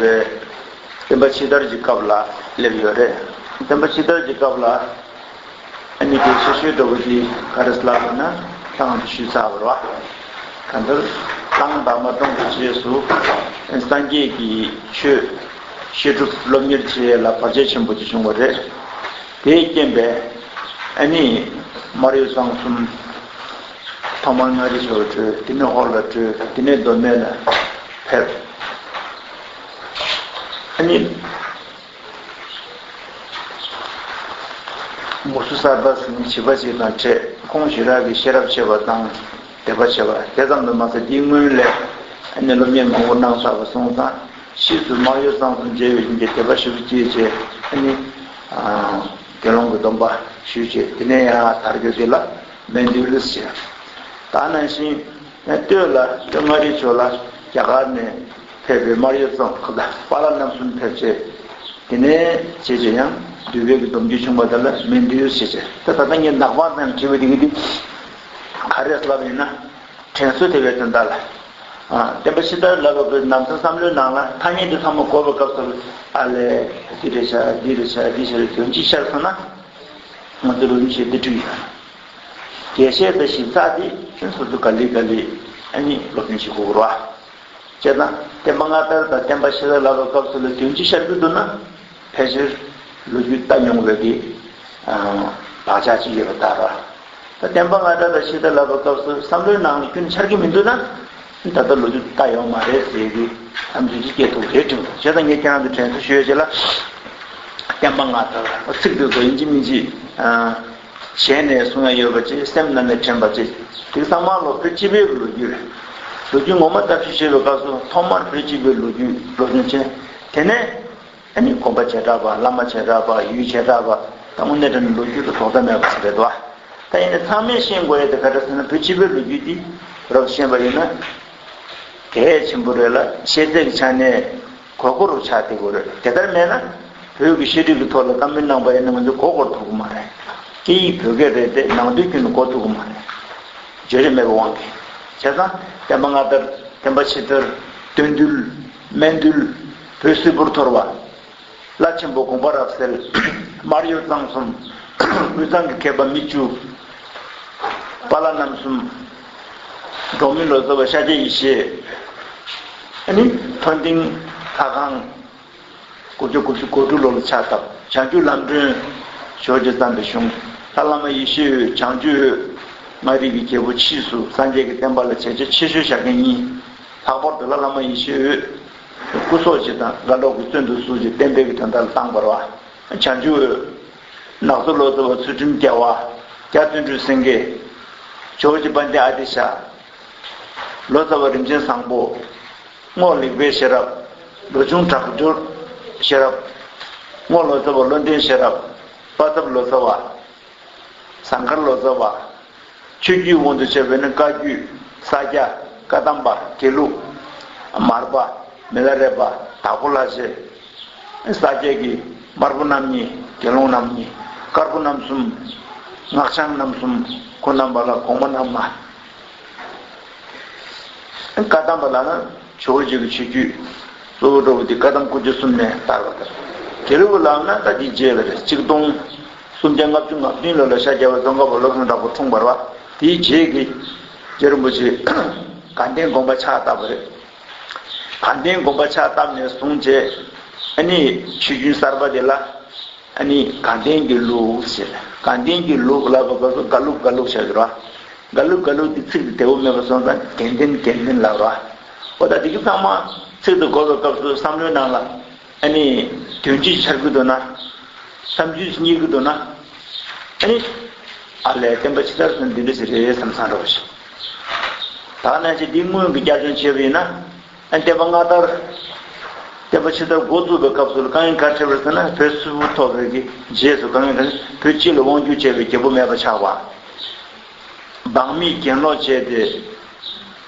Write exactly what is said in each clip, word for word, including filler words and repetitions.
བའི་བསྟན་པ་ཕྱི་དར་གྱི་སྐབས་ལ་སླེབས་ཡོད་རེད། བསྟན་པ་ཕྱི་དར་གྱི་སྐབས་ལ་ཨ་ནི་དེ་ཆེ་ཤོས་འདྲ་བོ་དེ་ག་རེ་ལབ་ན་ལྷང་དུ་ཞུས་ཚར་བ་རེད་བ། གང་ལྟར་ལྷང་དར་མ་གྲོངས་པའི་རྗེས་སུ་སངས་རྒྱས་ཀྱི་ཆོས་བཤད་སྒྲུབ་སློབ་གཉེར་བྱེད་ཡས་ལ་བར་ཆད་ཆེན་པོ་ཅིག་བྱུང་བ་རེད། དེའི་རྐྱེན་པས་ཨ་ནི་མར་ཡུལ་གཙང་གསུམ། ཐོག་མར་མངའ་རིས་ཕྱོགས་ལ་བྲོས། དེ་ནས་ཧོར་ལ་བྲོས། དེ་ནས་མདོ་སྨད་ལ་ཕེབས། ཨ་ནི་མུ་སུ་སརྦ་ཟེར་མཁན་བྱིས་པ་ཞིག་དང་འཕྲད། ཁོང་ཞེ་དྲག་གི་ཤེས་རབ་ཆེ་བ་དང་དད་པ་ཆེ་བ་དེ་ཙམ་དུ་མ་ཟད། དེའི་སྔོན་ལ་ཨ་ནི་སློབ་གཉེར་མང་པོ་གནང་ཚར་བ་སོང་ཙང་། ཕྱིས་སུ་མར་ཡུལ་གཙང་གསུམ་མཇལ་བའི་རྐྱེན་གྱིས་དད་པ་ཞེ་པོ་སྐྱེས་བྱས། ཨ་ནི་ཨ་དགེ་སློང་གི་སྡོམ་པ་ཞུས་བྱས། དེ་ནས་ཡང་དར་རྒྱས་དེ་ལ་མན་དུལ་ཟེར། ད་ནང་བཞིན་སྟོད་ལ་སྟོད་མངའ་རིས་ཕྱོགས་ལ་རྒྱ་གར་ནས་ཕེབས་པའི་མར་ཡུལ་གཙང་ཁོ་ད་པཱ་ལགས་རྣམ་གསུམ་ཕེབས་བྱས། དེ་ནས་བྱས་བྱས་ཡང་འདུལ་བའི་གི་སྡོམ་རྒྱུན་བྱུང་བ་དེ་ལ་མན་དུལ་ཞེས་བྱས། ད་ད་ལྟ་ངས་ནག་པང་ནང་བྲིས་པ་དེ་གི་དེ་ག་རེ་ལབ་ཡིན་ན། དྲན་གསོ་དེ་བའི་དོན་དག་ལ། ཨ་བསྟན་པ་ཕྱི་དར་ལབ་པའི་ནམ་མཁའི་བསམ་བློའི་ནང་ལ་ཐ་སྙད་དེ་ཚང་མ་གོ་བའི་སྐབས་སུ། ཨ་ལས། འདི་རེད་ཤག་འདི་རེད་ཤག་འདི་ཤར་དོན་གཅིག་ཤར་སོང་ན། ང་ཚོ་ལོ་རྒྱུས་བཤད་འདི་འགྲིག་ཡོད། རྒྱས་བཤད་དང་ཞིབ་ཚགས་དེ་སོ་སོ་ག་ལེ་ག་ལེ་ཨ་ནི་སློབ་སྦྱོང་བྱེད་དགོས་རེད་བ། བྱས་ཙང་བསྟན་པ་སྔ་དར་དང་བསྟན་པ་ཕྱི་དར་ལབ་པའི་སྐབས་སུ་ལ་དོན་གཅིག་ཤར་གྱི་འདུག་ན། ཕལ་ཆེར་ལོ་རྒྱུས་ལྟ་མྱོང་བའི་གི་ཨ་བག་ཆགས་ཅིག་ཡོད་པ་ལྟར། ད་བསྟན་པ་སྔ་དར་དང་ཕྱི་དར་ལབ་པའི་སྐབས་སུ་བསམ་བློའི་ནང་ལ་ཁྱོན་ཆར་གྱི་མི་འདུག་ན། ད་ལྟ་ལོ་རྒྱུས་ལྟ་ཡོང་མ་རེད་ཟེར་གྱི་བསམ་ཚུལ་ཅིག་སྐྱེ་ཐུབ་རེད་དྲན། བྱས་ཙང་ངས་ཁྱེད་རང་ཚོ་དྲན་གསོ་ཞུ་ཡ་ཅིག་ལ། བསྟན་པ་སྔ་དར་ཚིག་དེ་ཚོ་ཡིན་གཅིག་མིན་གཅིག་ཨ་ཞལ་ནས་གསུང་ཡ་ཡོད་པ་ཅིག་སེམས་ནང་ནས་དྲན་པ་ཅིག་དེ་ཚང་མ་ལོ་བོད་སྤྱི་པའི་ལོ་རྒྱུས་རེད། ལོ་རྒྱུས་ངོ་མ་ལྟ་ཞིབ་བྱེད་པའི་སྐབས་སུ་ཐོག་མར་བོད་སྤྱི་པའི་ལོ་རྒྱུས་སློབ་སྦྱོང་བྱས། དེ་ནས་ཨ་ནི་དགོན་པ་བྱེ་བྲག་པ། བླ་མ་བྱེ་བྲག་པ། ཡུལ་བྱེ་བྲག་པ། ད་དངོས་གནས་དྲང་གནས་ལོ་རྒྱུས་དང་ཐོག་མཐའ་མེད་པ་ཞིག་རེད་དོ། ད་ཡིན་ནའི་ཚང་མས་ཤེས་དགོས་ཡ་དེ་ག་འདྲ་ཟེར་ན། བོད་སྤྱི་པའི་ལོ་རྒྱུས་འདི་རོབ་ཤེས་པ་ཡིན་ན་གལ་ཆེན་པོ་རེད་ལ། ཤེས་ཚད་ཀྱི་ཆ་ནས་གོ་གོ་རུ་ཆགས་བསྡད་དགོས་རེད། དེ་ལྟར་མེད་ན་བོད་ཀྱི་ཤེས་རིག་གི་ཐོག་ལ་བཀའ་མོལ་གནང་པ་ཡིན་ན་ང་ཚོ་གོ་གོ་ཐུབ་ཀྱི་མ་རེད། སྐད་ཡིག་བོད་སྐད་རེད་དེ་ནང་དོན་ཁྱོན་ནས་གོ་ཐུབ་ཀྱི་མ་རེད། བརྗོད་རིགས་མེད་པའི་དབང་གིས། བྱས་ཙང་བསྟན་པ་སྔ་དར། བསྟན་པ་ཕྱི་དར། དོན་འདུལ། སྨན་འདུལ། བོད་སིལ་བུར་འཐོར་བ། བླ་ཆེན་པོ་དགོངས་པ་རབ་གསལ། མར་ཡུལ་གཙང་གསུམ། དབུས་གཙང་གི་མཁས་པ་མི་བཅུ། པཱ་ལགས་རྣམ་གསུམ། འབྲོག་མི་ལོ་ཙཱ་བ་ཤཱཀྱ་ཡེ་ཤེས། ཨ་ནི་མཐོ་ལྡིང་ལྷ་ཁང་། དགུ་བརྒྱ་དགུ་བཅུ་གོ་དྲུག་ལོ་ལ་ཕྱག་བཏབ། བྱང་ཆུབ་ལམ་སྒྲོན་ཇོ་བོ་རྗེ་བརྩམས་པའི་གཞུང་། ལྷ་བླ་མ་ཡེ་ཤེས་འོད་བྱང་ཆུབ་འོད། མངའ་རིས་ཀྱི་རྒྱལ་པོ་ཕྱིས་སུ་སངས་རྒྱས་ཀྱི་བསྟན་པ་ལ་བྱས་རྗེས་ཆེ་ཤོས་བཞག་མཁན་གཉིས། ལྷག་པར་དུ་ལྷ་བླ་མ་ཡེ་ཤེས་འོད་སྐུ་སྲོག་ཅིག་དང་རྒྭ་ལོག་གི་བཙོན་དུ་བཟུང་རྗེས་བསྟན་པའི་གི་དོན་དག་ལ་བཏང་བ་རེད་བ། བྱང་ཆུབ་འོད། ནག་ཚོ་ལོ་ཙཱ་བ་ཚུལ་ཁྲིམས་རྒྱལ་བ། རྒྱ་བརྩོན་འགྲུས་སེང་གེ། ཇོ་བོ་རྗེ་དཔལ་ལྡན་ཨ་ཏི་ཤ། ལོ་ཙཱ་བ་རིན་ཆེན་བཟང་པོ། རྔོག་ལེགས་པའི་ཤེས་རབ། ལོ་ཆུང་དྲག་སྦྱོར་ཤེས་རབ། རྔོག་ལོ་ཙཱ་བ་བློ་ལྡན་ཤེས་རབ། པ་ཚབ་ལོ་ཙཱ་བ། ཟངས་དཀར་ལོ་ཙཱ་བ། ཆོས་བརྒྱུད་དབང་དུ་བྱས་པས་ན་བཀའ་བརྒྱུད། ས་སྐྱ། བཀའ་གདམས་པ། དགེ་ལུགས། མར་པ། མི་ལ་རས་པ། དྭགས་པོ་ལྷ་རྗེ། ས་སྐྱ་གི་དམར་པོ་རྣམ་གཉིས། དགེ་སློང་རྣམ་གཉིས། དཀར་པོ་རྣམ་གསུམ། སྔགས་འཆང་རྣམ་གསུམ། ཁོང་རྣམ་པ་ལ་གོང་མ་རྣམ་ལྔ། བཀའ་གདམས་པ་ལབ་ན་ཇོ་བོ་རྗེ་གི་ཆོས་བརྒྱུད་གཙོ་བོ་འདྲ་བོ་དེ་བཀའ་གདམས་སྐུ་རྗེས་གསུམ་ནས་དར་བ་དང་། དགེ་ལུགས་ལབ་ན་ད་དེའི་རྗེས་ལ་རེད། ཆིག་སྟོང་སུམ་བརྒྱ་ལྔ་བཅུ་ང་བདུན་ལོ་ལ་ཤཱཀྱ་པ་ཙོང་ཁ་པ་བློ་བཟང་གྲགས་པ་འཁྲུངས་པ་རེད་བ། དེའི་རྗེས་ཀྱི་རྗེ་རིན་པོ་ཆེ་དགའ་ལྡན་དགོན་པ་ཕྱག་བཏབ་པ་རེད། དགའ་ལྡན་དགོན་པ་ཕྱག་བཏབ་ནས་བཟུང་བྱས་ཨ་ནི་ཆོས་བརྒྱུད་གསར་པ་དེ་ལ་ཨ་ནི་དགའ་ལྡན་གྱི་ལུགས་ཟེར། དགའ་ལྡན་གྱི་ལུགས་ལབ་པ་སྐབས་སུ་དགའ་ལུགས་དགའ་ལུགས་བྱ་གི་རེད་བ། དགའ་ལུགས་དགའ་ལུགས་དེ་ཚིག་དེ་བདེ་བོ་མེད་པ་སོང་ཙང་དགེ་ལྡན་དགེ་ལྡན་ལབ་ར། འོ་ད་དེ་གི་ཚང་མ་ཚིག་དེ་གོ་བའི་སྐབས་སུ་བསམ་བློའི་ནང་ལ་ཨ་ནི་དོན་སྤྱི་འཆར་གི་འདུག་ན། བསམ་ཚུལ་རྙེད་གི་འདུག་ན། ཨ་ནི་ཨ་ལས་བསྟན་པ་ཕྱི་དར་སོང་འདི་འདྲ་ཞིག་རེད་བསམ་བསམ་འདྲ་བོ་ཞིག་ད་ནང་བཞིན་འདི་སྔོན་གྱི་བསྐྱར་སྦྱོང་བྱས་པ་ཡིན་ན། ཨ་བསྟན་པ་སྔ་དར། བསྟན་པ་ཕྱི་དར་འགོ་བཙུགས་པའི་སྐབས་སུ་དཀའ་ངལ་ག་རེ་འཕྲད་པ་རེད་ཟེར་ན། བོད་སིལ་བུར་ཐོར་བའི་གི་རྗེས་སུ་དཀའ་ངལ་ག་རེ། བོད་སྤྱི་ལ་དབང་བསྒྱུར་བྱས་པའི་རྒྱལ་པོ་མེད་པ་ཆགས་པ། འབངས་མི་གྱེན་ལོག་བྱས་ཏེ།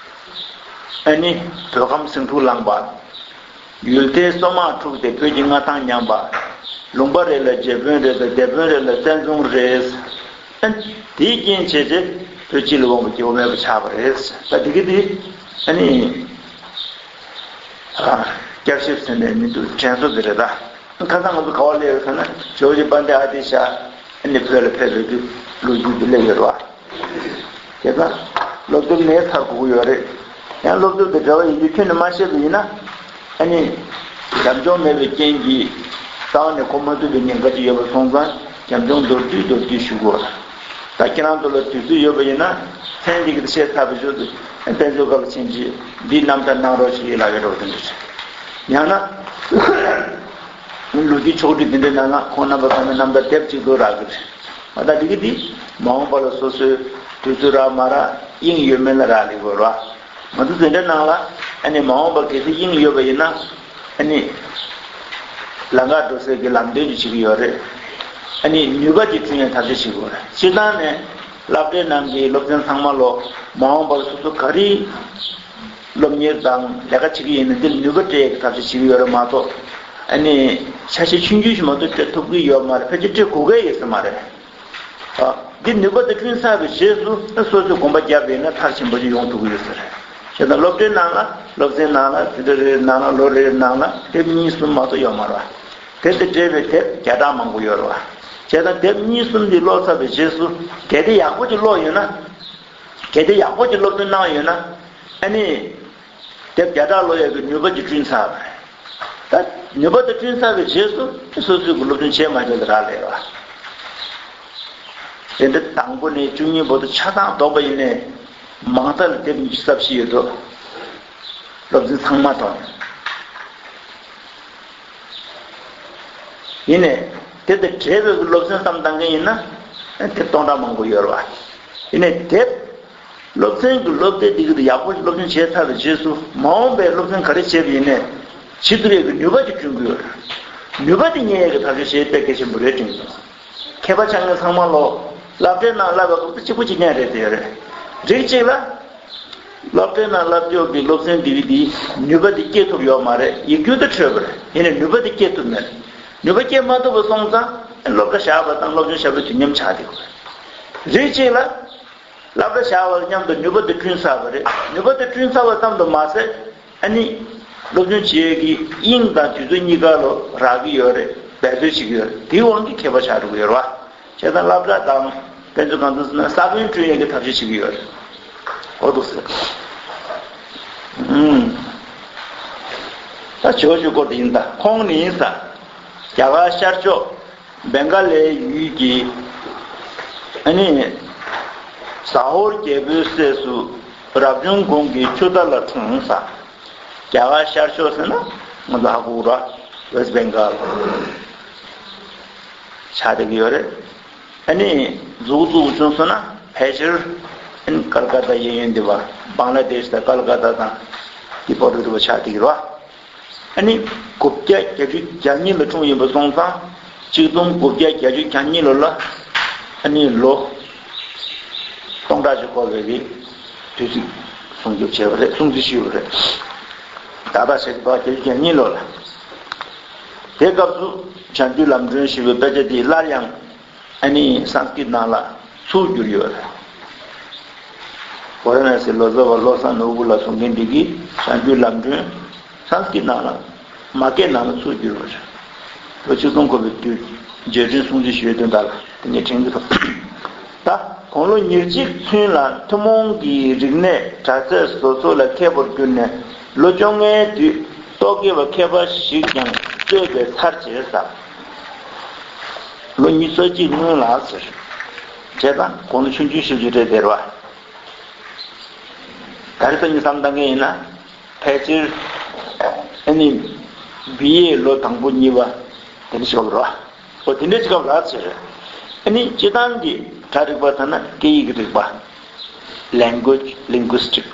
ཨ་ནི་བོད་ཁམས་ཟིང་འཁྲུག་ལངས་པ། ཡུལ་སྡེ་སོ་མ་འཁྲུགས་ཏེ་བོད་ཀྱི་མངའ་ཐང་ཉམས་པ། ལུང་པ་རེ་ལ་རྗེ་དཔོན་རེ་དང་སྡེ་དཔོན་རེ་ལ་བཙན་བཟུང་རེད། ཨ་ནི་དེའི་རྐྱེན་བྱས་ཏེ་བོད་སྤྱི་ལ་དབང་པོ་སྐྱེ་བོ་མེད་པ་ཆགས་པ་རེད། ད་དེ་གི་དེ་ཨ་ནི། ཨ། བསྐྱར་ཞིབ་ཟེར་ནས་མི་འདུག་དྲན་གསོ་དེ་རེད་ད། ཁ་སང་ང་ཚོ་ག་བ་སླེབས་ཡོད་ཟེར་ན་ཇོ་བོ་རྗེ་དཔལ་ལྡན་ཨ་ཏི་ཤ་ཨ་ནི་བོད་ལ་ཕེབས་པའི་དུས་ལོ་རྒྱུས་དེ་སླེབས་ཡོད་རེད་བ། དེ་ལྟར་སློབ་དེབ་ནས་ཚར་དགོས་ཀྱི་ཡོད་རེད། ཡང་སློབ་དེབ་དེ་འབྲེལ་བ་ཡོད་རྒྱུ་ཁྱོན་ནས་མ་ཤེས་པ་ཡིན་ན་ཨ་ནི་རྒྱབ་ལྗོངས་མེད་པའི་རྐྱེན་གྱིས་རྩ་བ་ནས་གོ་མ་ཐུབ་པའི་ཉེན་ཁ་ཅིག་ཡོད་པ་སོང་ཙང་རྒྱབ་ལྗོངས་མདོར་བསྡུས་མདོར་བསྡུས་ཞུ་དགོས། ད་ཁྱེད་རང་ཚོ་ལ་དུས་ཚོད་ཡོད་པ་ཡིན་ན་མཚན་འདི་གི་བཤད་ཚར་བའི་ཞོར་དུ་དཔལ་འབྱོར་སྐབས་ཕྱིན་ཅི་འདི་རྣམ་ཐར་གནང་རོགས་ཞུ་ཡི་ལགས་ཡོད་རོགས་དེ་འདྲ་ཡང་ན་ལོ་རྒྱུས་ཕྱོགས་བསྒྲིགས་འདི་འདྲའི་ནང་ལ་ཁོང་རྣམ་པ་ཚང་མས་རྣམ་ཐར་དེབ་གཅིག་ཏུ་རག་གི་རེད། ཨ་ད་འདི་གི་འདི་མ་འོངས་པ་ལ་སོ་སོའི་དུས་ཚོད་རག་མ་རག་དབྱིངས་ཡོད་མེད་ལ་རག་ལས་དགོས་ར། ང་ཚོ་འཛིན་གྲྭ་ནང་ལ་ཨ་ནི་མ་འོངས་པ་གལ་སྲིད་དབྱིངས་ཡོད་པ་ཡིན་ན་ཨ་ནི་ལམ་ཁ་འགྲོ་སའི་གི་ལམ་སྟོན་ཅིག་བྱེད་ཀྱི་ཡོད་རེད། ཨ་ནི་ནུས་པ་ཅིག་བསྐྲུན་ཡའི་ཐབས་ཤེས་བྱེད་དགོས་རེད། སྤྱིར་བཏང་ནས་སློབ་གྲྭའི་ནང་གི་སློབ་ཚན་ཚང་མ་ལོ་མ་འོངས་པར་སོ་སོ་ག་རེ་སློབ་གཉེར་དང་ལས་ཀ་བྱེད་ཀྱི་ཡིན་ན་འདིར་ནུས་པ་སྤྲད་ཀྱི་ཐབས་ཤེས་བྱེད་ཀྱི་ཡོད་རེད་མ་གཏོགས་ཨ་ནི་ཆ་ཤས་ཆུང་ཆུང་ཞིག་མ་གཏོགས་སྤྲད་ཐུབ་ཀྱི་ཡོད་མ་རེད། ཕལ་ཆེར་སྤྲད་དགོས་ཀྱི་ཡོད་ས་མ་རེད། ཨ་འདི་ནུས་པ་དེ་བསྐྲུན་ཚར་བའི་རྗེས་སུ་ཨ་སོ་སོས་གོམ་པ་བརྒྱབ་པ་ཡིན་ན་མཐར་ཕྱིན་པ་ཞིག་ཡོང་ཐུབ་ཀྱི་ཡོད་ས་རེད། བྱས་ཙང་སློབ་གྲྭའི་ནང་ལ་སློབ་ཚན་ནང་ལ་དུས་ཚོད་རེ་རེའི་ནང་ལ་ལོ་རེ་རེའི་ནང་ལ་དེབ་གཉིས་གསུམ་མ་གཏོགས་ཡོད་མ་རེད་བ། དེབ་དེ་འབྲེལ་བའི་དེབ་བརྒྱ་ཕྲག་མང་པོ་ཡོད་རེད་བ། བྱས་ཙང་དེབ་གཉིས་གསུམ་འདི་ཀློག་ཚར་བའི་རྗེས་སུ་གལ་ཏེ་ཡག་པོ་ཅིག་ཀློག་ཡོད་ན། གལ་ཏེ་ཡག་པོ་ཅིག་སློབ་སྟོན་གནང་ཡོད་ན། ཨ་ནི། དེབ་བརྒྱ་ཕྲག་ཀློག་ཡག་གི་ནུས་པ་ཅིག་བསྐྲུན་ཚར་བ་རེད། ད་ནུས་པ་དེ་བསྐྲུན་ཚར་བའི་རྗེས་སུ་སོ་སོའི་གི་སློབ་སྟོན་བྱས་མ་བྱས་ལ་རག་ལས་པ། དེ་འདྲ་དང་པོ་ནས་བཅུ་གཉིས་བར་དུ་ཆ་ཚང་ལྡོག་པ་ཡིན་ནའི་མང་ཚད་ལ་དེབ་ཉི་ཤུ་རྩ་བཞི་ཡོད་འགྲོ། སློབ་ཚན་ཚང་མ་དང་། ཡིན་ནའི་དེ་དང་འབྲེལ་བའི་སློབ་ཚན་བསམ་བཏང་མཁན་ཡིན་ན་དེབ་སྟོང་ཕྲག་མང་པོ་ཡོད་རེད་བ། ཡིན་ནའི་དེབ་སློབ་ཚན་གྱི་སློབ་དེབ་འདི་གི་ཡག་པོ་ཞིག་སློབ་སྦྱོང་བྱས་ཚར་བའི་རྗེས་སུ་མ་འོངས་པའི་སློབ་ཚན་ག་རེ་བྱས་པ་ཡིན་ནའི་བྱེད་ཐུབ་ཡག་གི་ནུས་པ་ཅིག་བསྐྲུན་དགོས་ཡོད་རེད། ནུས་པ་དེ་རྙེད་ཡག་གི་ཐབས་ཤེས་བྱེད་དཔེ་གལ་ཆེན་པོ་རེད་དྲན་གྱི་འདུག་མཁས་པ་ཆགས་མཁན་ཚང་མ་ལོ་སློབ་གྲྭའི་ནང་བསླབ་པའི་སྐབས་སུ་གཅིག་པུ་གཅིག་རྐྱང་རེད་དེ་ཡོད་རེད། རིགས་གཅིག་ལ། སློབ་གྲྭའི་ནང་བསླབ་ཕྱོགས་ཀྱི་སློབ་ཚན་འདི་གི་འདི་ནུས་པ་འདི་སྐྱེད་ཐུབ་ཡོད་མ་རེད། ཡིག་རྒྱུགས་དེ་འཕྲོད་པ་རེད། ཡིན་ནའི་ནུས་པ་འདི་སྐྱེད་ཐུབ་མེད། ནུས་པ་སྐྱེད་མ་ཐུབ་པ་སོང་ཙང་སློབ་གྲྭ་བཞག་པ་དང་སློབ་སྦྱོང་བྱ་བའི་དུས་མཉམ་ཆགས་བསྡད་ཡོད་རེད། རིགས་གཅིག་ལ། སློབ་གྲྭ་བཞག་པ་མཉམ་དུ་ནུས་པ་འདི་བསྐྲུན་ཚར་བ་རེད། ནུས་པ་འདི་བསྐྲུན་ཚར་བ་ཙམ་དུ་མ་ཟད། ཨ་ནི། སློབ་སྦྱོང་བྱེད་ཡས་ཀྱི་དབྱིངས་དང་དུས་ཚོད་གཉིས་ཀ་ལོ་རག་གི་ཡོད་རེད། འབད་རྩོལ་བྱེད་ཀྱི་ཡོད་རེད། དེའི་དབང་གིས་མཁས་པ་ཆགས་འགྲོ་གི་ཡོད་རེད་བ། བྱས་ཙང་སློབ་གྲྭ་དང་དཔེ་མཛོད་ཁང་དུ་ཟེར་ན་ས་བོན་བསྐྲུན་ཡས་ཀྱི་ཐབས་ཤེས་བྱེད་ཀྱི་ཡོད་རེད། འོ་འདུག་ཟེར། ཨུམ། ད་ཇོ་བོ་རྗེའི་སྐོར་དེ་ཡིན་ད། ཁོང་ནི་ཡིན་ས། རྒྱ་གར་ཤར་ཕྱོགས་བེང་ག་ལའི་ཡུལ་གྱི་ཨ་ནི་ཟ་ཧོར་རྒྱལ་པོའི་སྲས་སུ་རབ་བྱུང་གོང་གི་ཆུ་རྟ་ལ་འཁྲུངས་ས། རྒྱ་གར་ཤར་ཕྱོགས་ཟེར་ན་ང་ཚོ་ཧ་གོ་ར་West Bengal ཆགས་བསྡད་ཀྱི་ཡོད་རེད། ཨ་ནི་མཛུབ་བཙུགས་བྱུང་སོང་ན་ཕལ་ཆེར་ཨ་ནི་ཀལ་ཀ་ཏ་གཡས་གཡོན་འདི་བ་བང་ལ་དེཤ་དང་ཀལ་ཀ་ཏ་དང་དེ་བར་དུ་འདི་བ་ཆགས་བསྡད་ཀྱི་རེད་བ། ཨ་ནི་དགུ་བརྒྱ་བརྒྱད་ཅུ་གྱ་གཉིས་ལ་འཁྲུངས་ཡིན་པ་སོང་ཙང་གཅིག་སྟོང་དགུ་བརྒྱ་བརྒྱད་ཅུ་གྱ་གཉིས་ལོ་ལ་ཨ་ནི་ལོ་སྟོང་ཕྲག་ཅིག་འཁོར་བའི་གི་དུས་ཚིགས་སྲུང་སྐྱོབ་བྱས་པ་རེད། སྲུང་བརྩི་ཞུས་པ་རེད། ད་ལྟ་ཞེས་པ་བརྒྱད་ཅུ་གྱ་གཉིས་ལོ་ལ། དེ་སྐབས་སུ་བྱང་རྒྱུད་ལམ་སྒྲོན་ཞེས་པའི་དཔེ་ཆ་དེ་སླར་ཡང་ཨ་ནི་སཾ་སྐྲྀཏ་ནང་ལ་ཚུར་བསྒྱུར་ཡོད་རེད། ཝཱ་ར་ཎ་སིའི་ལོ་ཙཱ་བ་བློ་བཟང་ནོར་བུ་ལགས་གསུང་མཁན་འདི་གིས་བྱང་རྒྱུད་ལམ་སྒྲོན་སཾ་སྐྲྀཏ་ནང་ལ་མ་སྐད་ནང་ལ་ཚུར་བསྒྱུར་བ་རེད། ལོ་ཆིག་སྟོང་འཁོར་བའི་དུས་རྗེས་དྲན་སྲུང་བརྩི་ཞུ་ཡས་དོན་དག་ལ་དེ་ནས་དྲན་གྱི་འདུག་ད་དགུང་ལོ་ཉེར་གཅིག་ཚུན་ལ་ཐུན་མོང་གི་རིག་གནས་གྲྭ་ཚད་བཟོ་ཚོགས་ལ་མཁས་པོར་གྱུར་ནས་ལོ་བཅོ་ལྔའི་དུས་རྟོག་གེ་པ་མཁས་པ་ཞིག་ཀྱང་གཙོས་པའི་ཚར་བཅད་ས། ལོ་ཉི་ཤུ་རྩ་གཅིག་སྔོན་ལ་ཟེར། བྱས་ཙང་དགུང་ལོ་ཆུང་ཆུང་ཞིག་ཅིག་རེད་དེ་རེད་བ། ད་རེས་སང་ཉིན་བསམ་བཏང་མཁན་ཡིན་ན་ཕལ་ཆེར་ཨ་ནི་བི་ཨེ་ལོ་དང་པོ་གཉིས་པ་དེ་འདྲ་ཞིག་རེད་བ། འོ་དེ་འདྲ་ཞིག་ལབ་ཟེར། ཨ་ནི་སྤྱིར་བཏང་གི་གྲྭ་རིག་པ་ཟེར་ན་སྐད་ཡིག་རིག་པ། Language Linguistic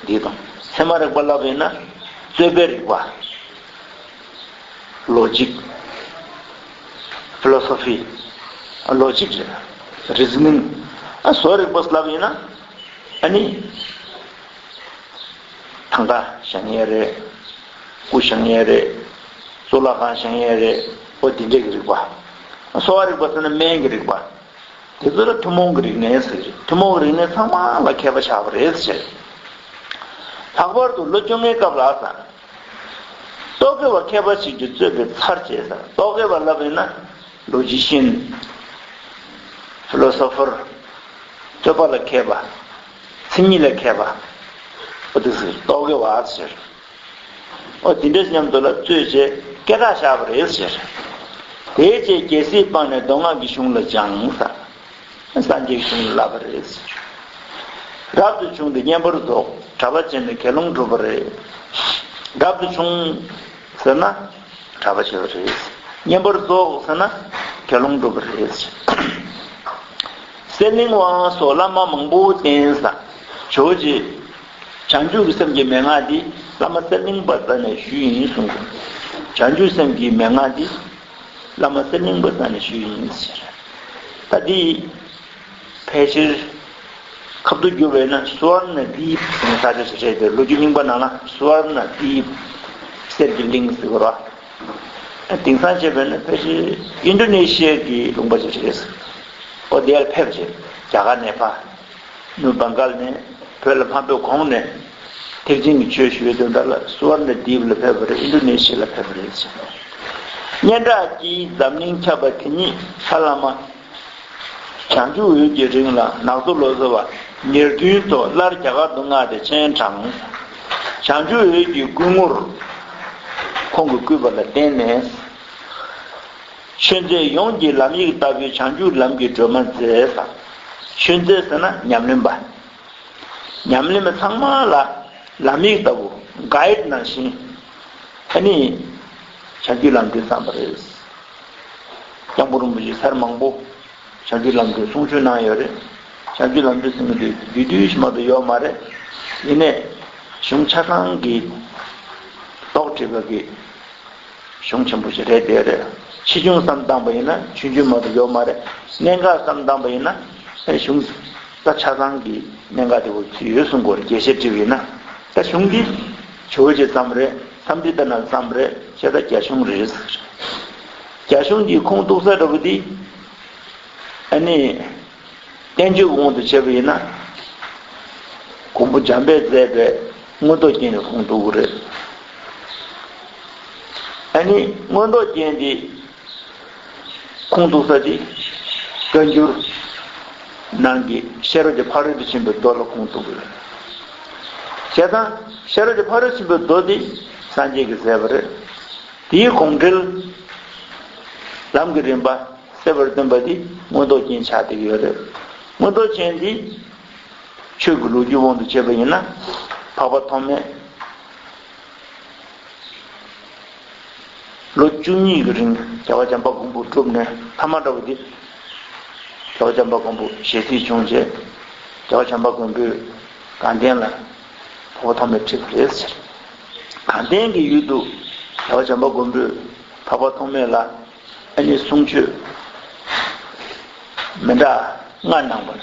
འདི་དང་ཚད་མ་རིག་པ་ལབ་ཡིན་ན་རྩོད་པའི་རིག་པ། Logic, Philosophy, Logic རེད། Reasoning ཨ་བཟོ་རིག་པ་ལབ་ཡིན་ན་ཨ་ནི་ཐང་ག་བཞེངས་ཡས་རེད། སྐུ་བཞེངས་ཡས་རེད། གཙུག་ལག་ཁང་བཞེངས་ཡས་རེད། ཨོ་དེ་འདྲས་ཀྱི་རིག་པ། གསོ་བ་རིག་པ་ཟེར་ན་སྨན་གྱི་རིག་པ། དེ་ཚོ་ལ་ཐུན་མོང་གི་རིག་གནས་ཟེར་གྱི་རེད། ཐུན་མོང་གི་རིག་གནས་ཚང་མ་ལ་མཁས་པ་ཆགས་པ་རེད་ཟེར། ལྷག་པར་དུ་ལོ་བཅོ་ལྔའི་སྐབས་ལ་ཨ་ས། རྟོག་གེ་བ་མཁས་པ་ཞིག་གིས་རྩོད་པའི་ཚར་བཅད་ས། རྟོག་གེ་བ་ལབ་ཡིན་ན་ལོ་ཇི་ཤན། ཕི་ལོ་སོ་ཕར། རྩོད་པ་ལ་མཁས་པ། མཚན་ཉིད་ལ་མཁས་པ། ཨོ་དེ་ཚོ་རྟོག་གེ་བ་ཟེར། ཨོ་དེ་འདྲ་མཉམ་དུ་ལ་རྩོད་བྱས་སྐད་གྲགས་བཞག་པ་རེད་ཟེར། དེའི་རྗེས་རྒྱལ་སྲིད་སྤངས་ནས་མདོ་སྔགས་ཀྱི་གཞུང་ལ་སྦྱངས་ས། སངས་རྒྱས་ཀྱི་གཞུང་ལ་བསླབ་པ་རེད། རབ་ཏུ་བྱུང་སྟེ་བསྙེན་པར་རྫོགས། གྲྭ་པ་བྱས་ནས་དགེ་སློང་བསྒྲུབ་པ་རེད། རབ་ཏུ་བྱུང་ཟེར་ན་གྲྭ་པ་བྱས་པ་རེད། བསྙེན་པར་རྫོགས་ཟེར་ན་དགེ་སློང་བསྒྲུབ་པ་རེད། གསེར་གླིང་པ་སོགས་བླ་མ་མང་པོ་བསྟེན་ས། ཇོ་བོ་རྗེ་བྱང་ཆུབ་ཀྱི་སེམས་ཀྱི་མན་ངག་འདི་བླ་མ་གསེར་གླིང་པ་རྩ་ནས་ཞུས་ཡིན་གསུངས། བྱང་ཆུབ་སེམས་ཀྱི་མན་ངག་འདི་བླ་མ་གསེར་གླིང་པ་རྩ་ནས་ཞུས་ཡིན་ཟེར། ད་འདི་ཕལ་ཆེར་ཁ་བསྡུ་བསྒྱུར་བས་ན་སུ་ཝར་ན་དིབ་ཟེར་ནས་ས་ཆ་ཞིག་རེད་དེ། ལོ་རྒྱུས་རྙིང་པ་ནང་ལ་སུ་ཝར་ན་དིབ། གསེར་གྱི་གླིང་ཟེར་བ་རེད། དེང་སང་བྱས་པས་ན་ཕལ་ཆེར་ཨིན་ཌོ་ནེ་ཤི་ཡ་གི་ལུང་པ་ཞིག་རེད། ཨོ་དེ་ལ་ཕེབས་རྗེས་རྒྱ་གར་ནས་ཕར་ནུབ་བྷང་གལ་ནས་བོད་ལ་མ་ཕེབས་གོང་ནས་ཐེག་ཆེན་གྱི་ཆོས་ཞུ་བའི་དོན་དག་ལ་སུ་ཝར་ན་དིབ་ལ་ཕེབས་པ་རེད། ཨིན་ཌོ་ནེ་ཤི་ཡ་ལ་ཕེབས་པ་རེད། སྙན་གྲགས་ཀྱིས་འཛམ་གླིང་ཁྱབ་པ་དེ་ཉིད་ཕ་བླ་མ་བྱང་ཆུབ་འོད་ཀྱི་རིང་ལ་ནག་ཚོ་ལོ་ཙཱ་བ་ཉེར་བདུན་ཐོག་སླར་རྒྱ་གར་དུ་མངགས་ཏེ་སྤྱན་དྲངས། བྱང་ཆུབ་འོད་ཀྱི་སྐུ་ངོར་ཁོང་གིས་བསྐུལ་བ་ལ་བརྟེན་ནས། ཆོས་མཛད་ཡོངས་ཀྱི་ལམ་ཡིག་ལྟ་བུའི་བྱང་ཆུབ་ལམ་གྱི་སྒྲོན་མ་མཛད་ས། ཆོས་མཛད་ཟེར་ན་ཉམས་ལེན་པ། ཉམས་ལེན་པ་ཚང་མ་ལ་ལམ་ཡིག་ལྟ་བུ་གྷའིཌ་ནང་བཞིན་ཨ་ནི་བྱང་ཆུབ་ལམ་སྒྲོན་བརྩམས་པ་རེད། སྐྱབས་མགོན་རིན་པོ་ཆེ་ཚར་མང་པོ་བྱང་ཆུབ་ལམ་སྒྲོན་གསུང་ཆོས་གནང་ཡོད་རེད། བྱང་ཆུབ་ལམ་སྒྲོན་ཟེར་མཁན་དེ་བསྡུས་བསྡུས་ཤིག་མ་གཏོགས་ཡོད་མ་རེད། ཡིན་ནའི་གཞུང་ཆ་ཚང་གི་རྟོགས་བྲིས་པ་གི་གཞུང་ཆེན་པོ་ཞིག་རེད་དེ་རེད། ཆེ་ཆུང་བསམ་བཏང་པ་ཡིན་ན་ཆུང་ཆུང་མ་གཏོགས་ཡོད་མ་རེད། གནད་འགག་བསམ་བཏང་པ་ཡིན་ན་ཨེ་གཞུང་ད་ཆ་ཚང་གི་གནད་འགག་དེ་བོ་ཚུད་ཡོད་གསུང་གི་ཡོད་རེད། རྒྱས་བཤད་བྲིས་པ་ཡིན་ན། ད་གཞུང་འདི་ཇོ་བོ་རྗེས་བརྩམས་རེད། འཚམས་འདྲི་ལྟར་ན་བརྩམས་རེད། བྱས་ཙང་རྒྱ་གཞུང་རེད། རྒྱ་གཞུང་གི་ཁུངས་གཏུགས་ས་འདྲ་བོ་འདི་ཨ་ནི། བསྟན་བཅོས་ཀྱི་དབང་དུ་བྱས་པ་ཡིན་ན། མགོན་པོ་འཇམ་དཔལ་མཛད་པའི་མངོན་རྟོགས་རྒྱན་ནས་ཁུངས་གཏུགས་ཀྱི་རེད། ཨ་ནི་མངོན་རྟོགས་རྒྱན་འདི་ཁུངས་གཏུགས་ས་དེ་བཀའ་འགྱུར་ནང་གི་ཤེས་རབ་ཀྱི་ཕ་རོལ་ཏུ་ཕྱིན་པའི་མདོ་ལ་ཁུངས་གཏུགས་ཀྱི་རེད། བྱས་ཙང་ཤེས་རབ་ཀྱི་ཕ་རོལ་ཏུ་ཕྱིན་པའི་མདོ་འདི་སངས་རྒྱས་ཀྱིས་མཛད་པ་རེད། དེའི་དགོངས་འགྲེལ་ལམ་གྱི་རིམ་པ། གསལ་བར་སྟོན་པ་འདི་མངོན་རྟོགས་རྒྱན་ཆགས་བསྡད་ཀྱི་ཡོད་རེད། མངོན་རྟོགས་རྒྱན་འདི་ཆོས་ཀྱི་ལོ་རྒྱུས་དབང་དུ་བྱས་པ་ཡིན་ན། འཕགས་པ་ཐོགས་མེད་ལོ་བཅུ་གཉིས་ཀྱི་རིང་རྒྱལ་བ་བྱམས་པ་མགོན་པོས་བསྒྲུབས་ནས། ཐ་མ་འདྲ་བོ་འདི་རྒྱལ་བ་བྱམས་པ་མགོན་པོ་ཞལ་གཟིགས་བྱུང་རྗེས། རྒྱལ་བ་བྱམས་པ་མགོན་པོས་དགའ་ལྡན་ལ་འཕགས་པ་ཐོགས་མེད་ཁྲིད་པ་རེད་ཟེར། དགའ་ལྡན་གྱི་ཡུལ་དུ་རྒྱལ་བ་བྱམས་པ་མགོན་པོས་འཕགས་པ་ཐོགས་མེད་ལ་ཨ་ནི་གསུང་ཆོས་མི་འདྲ་ལྔ་གནང་བ་རེད།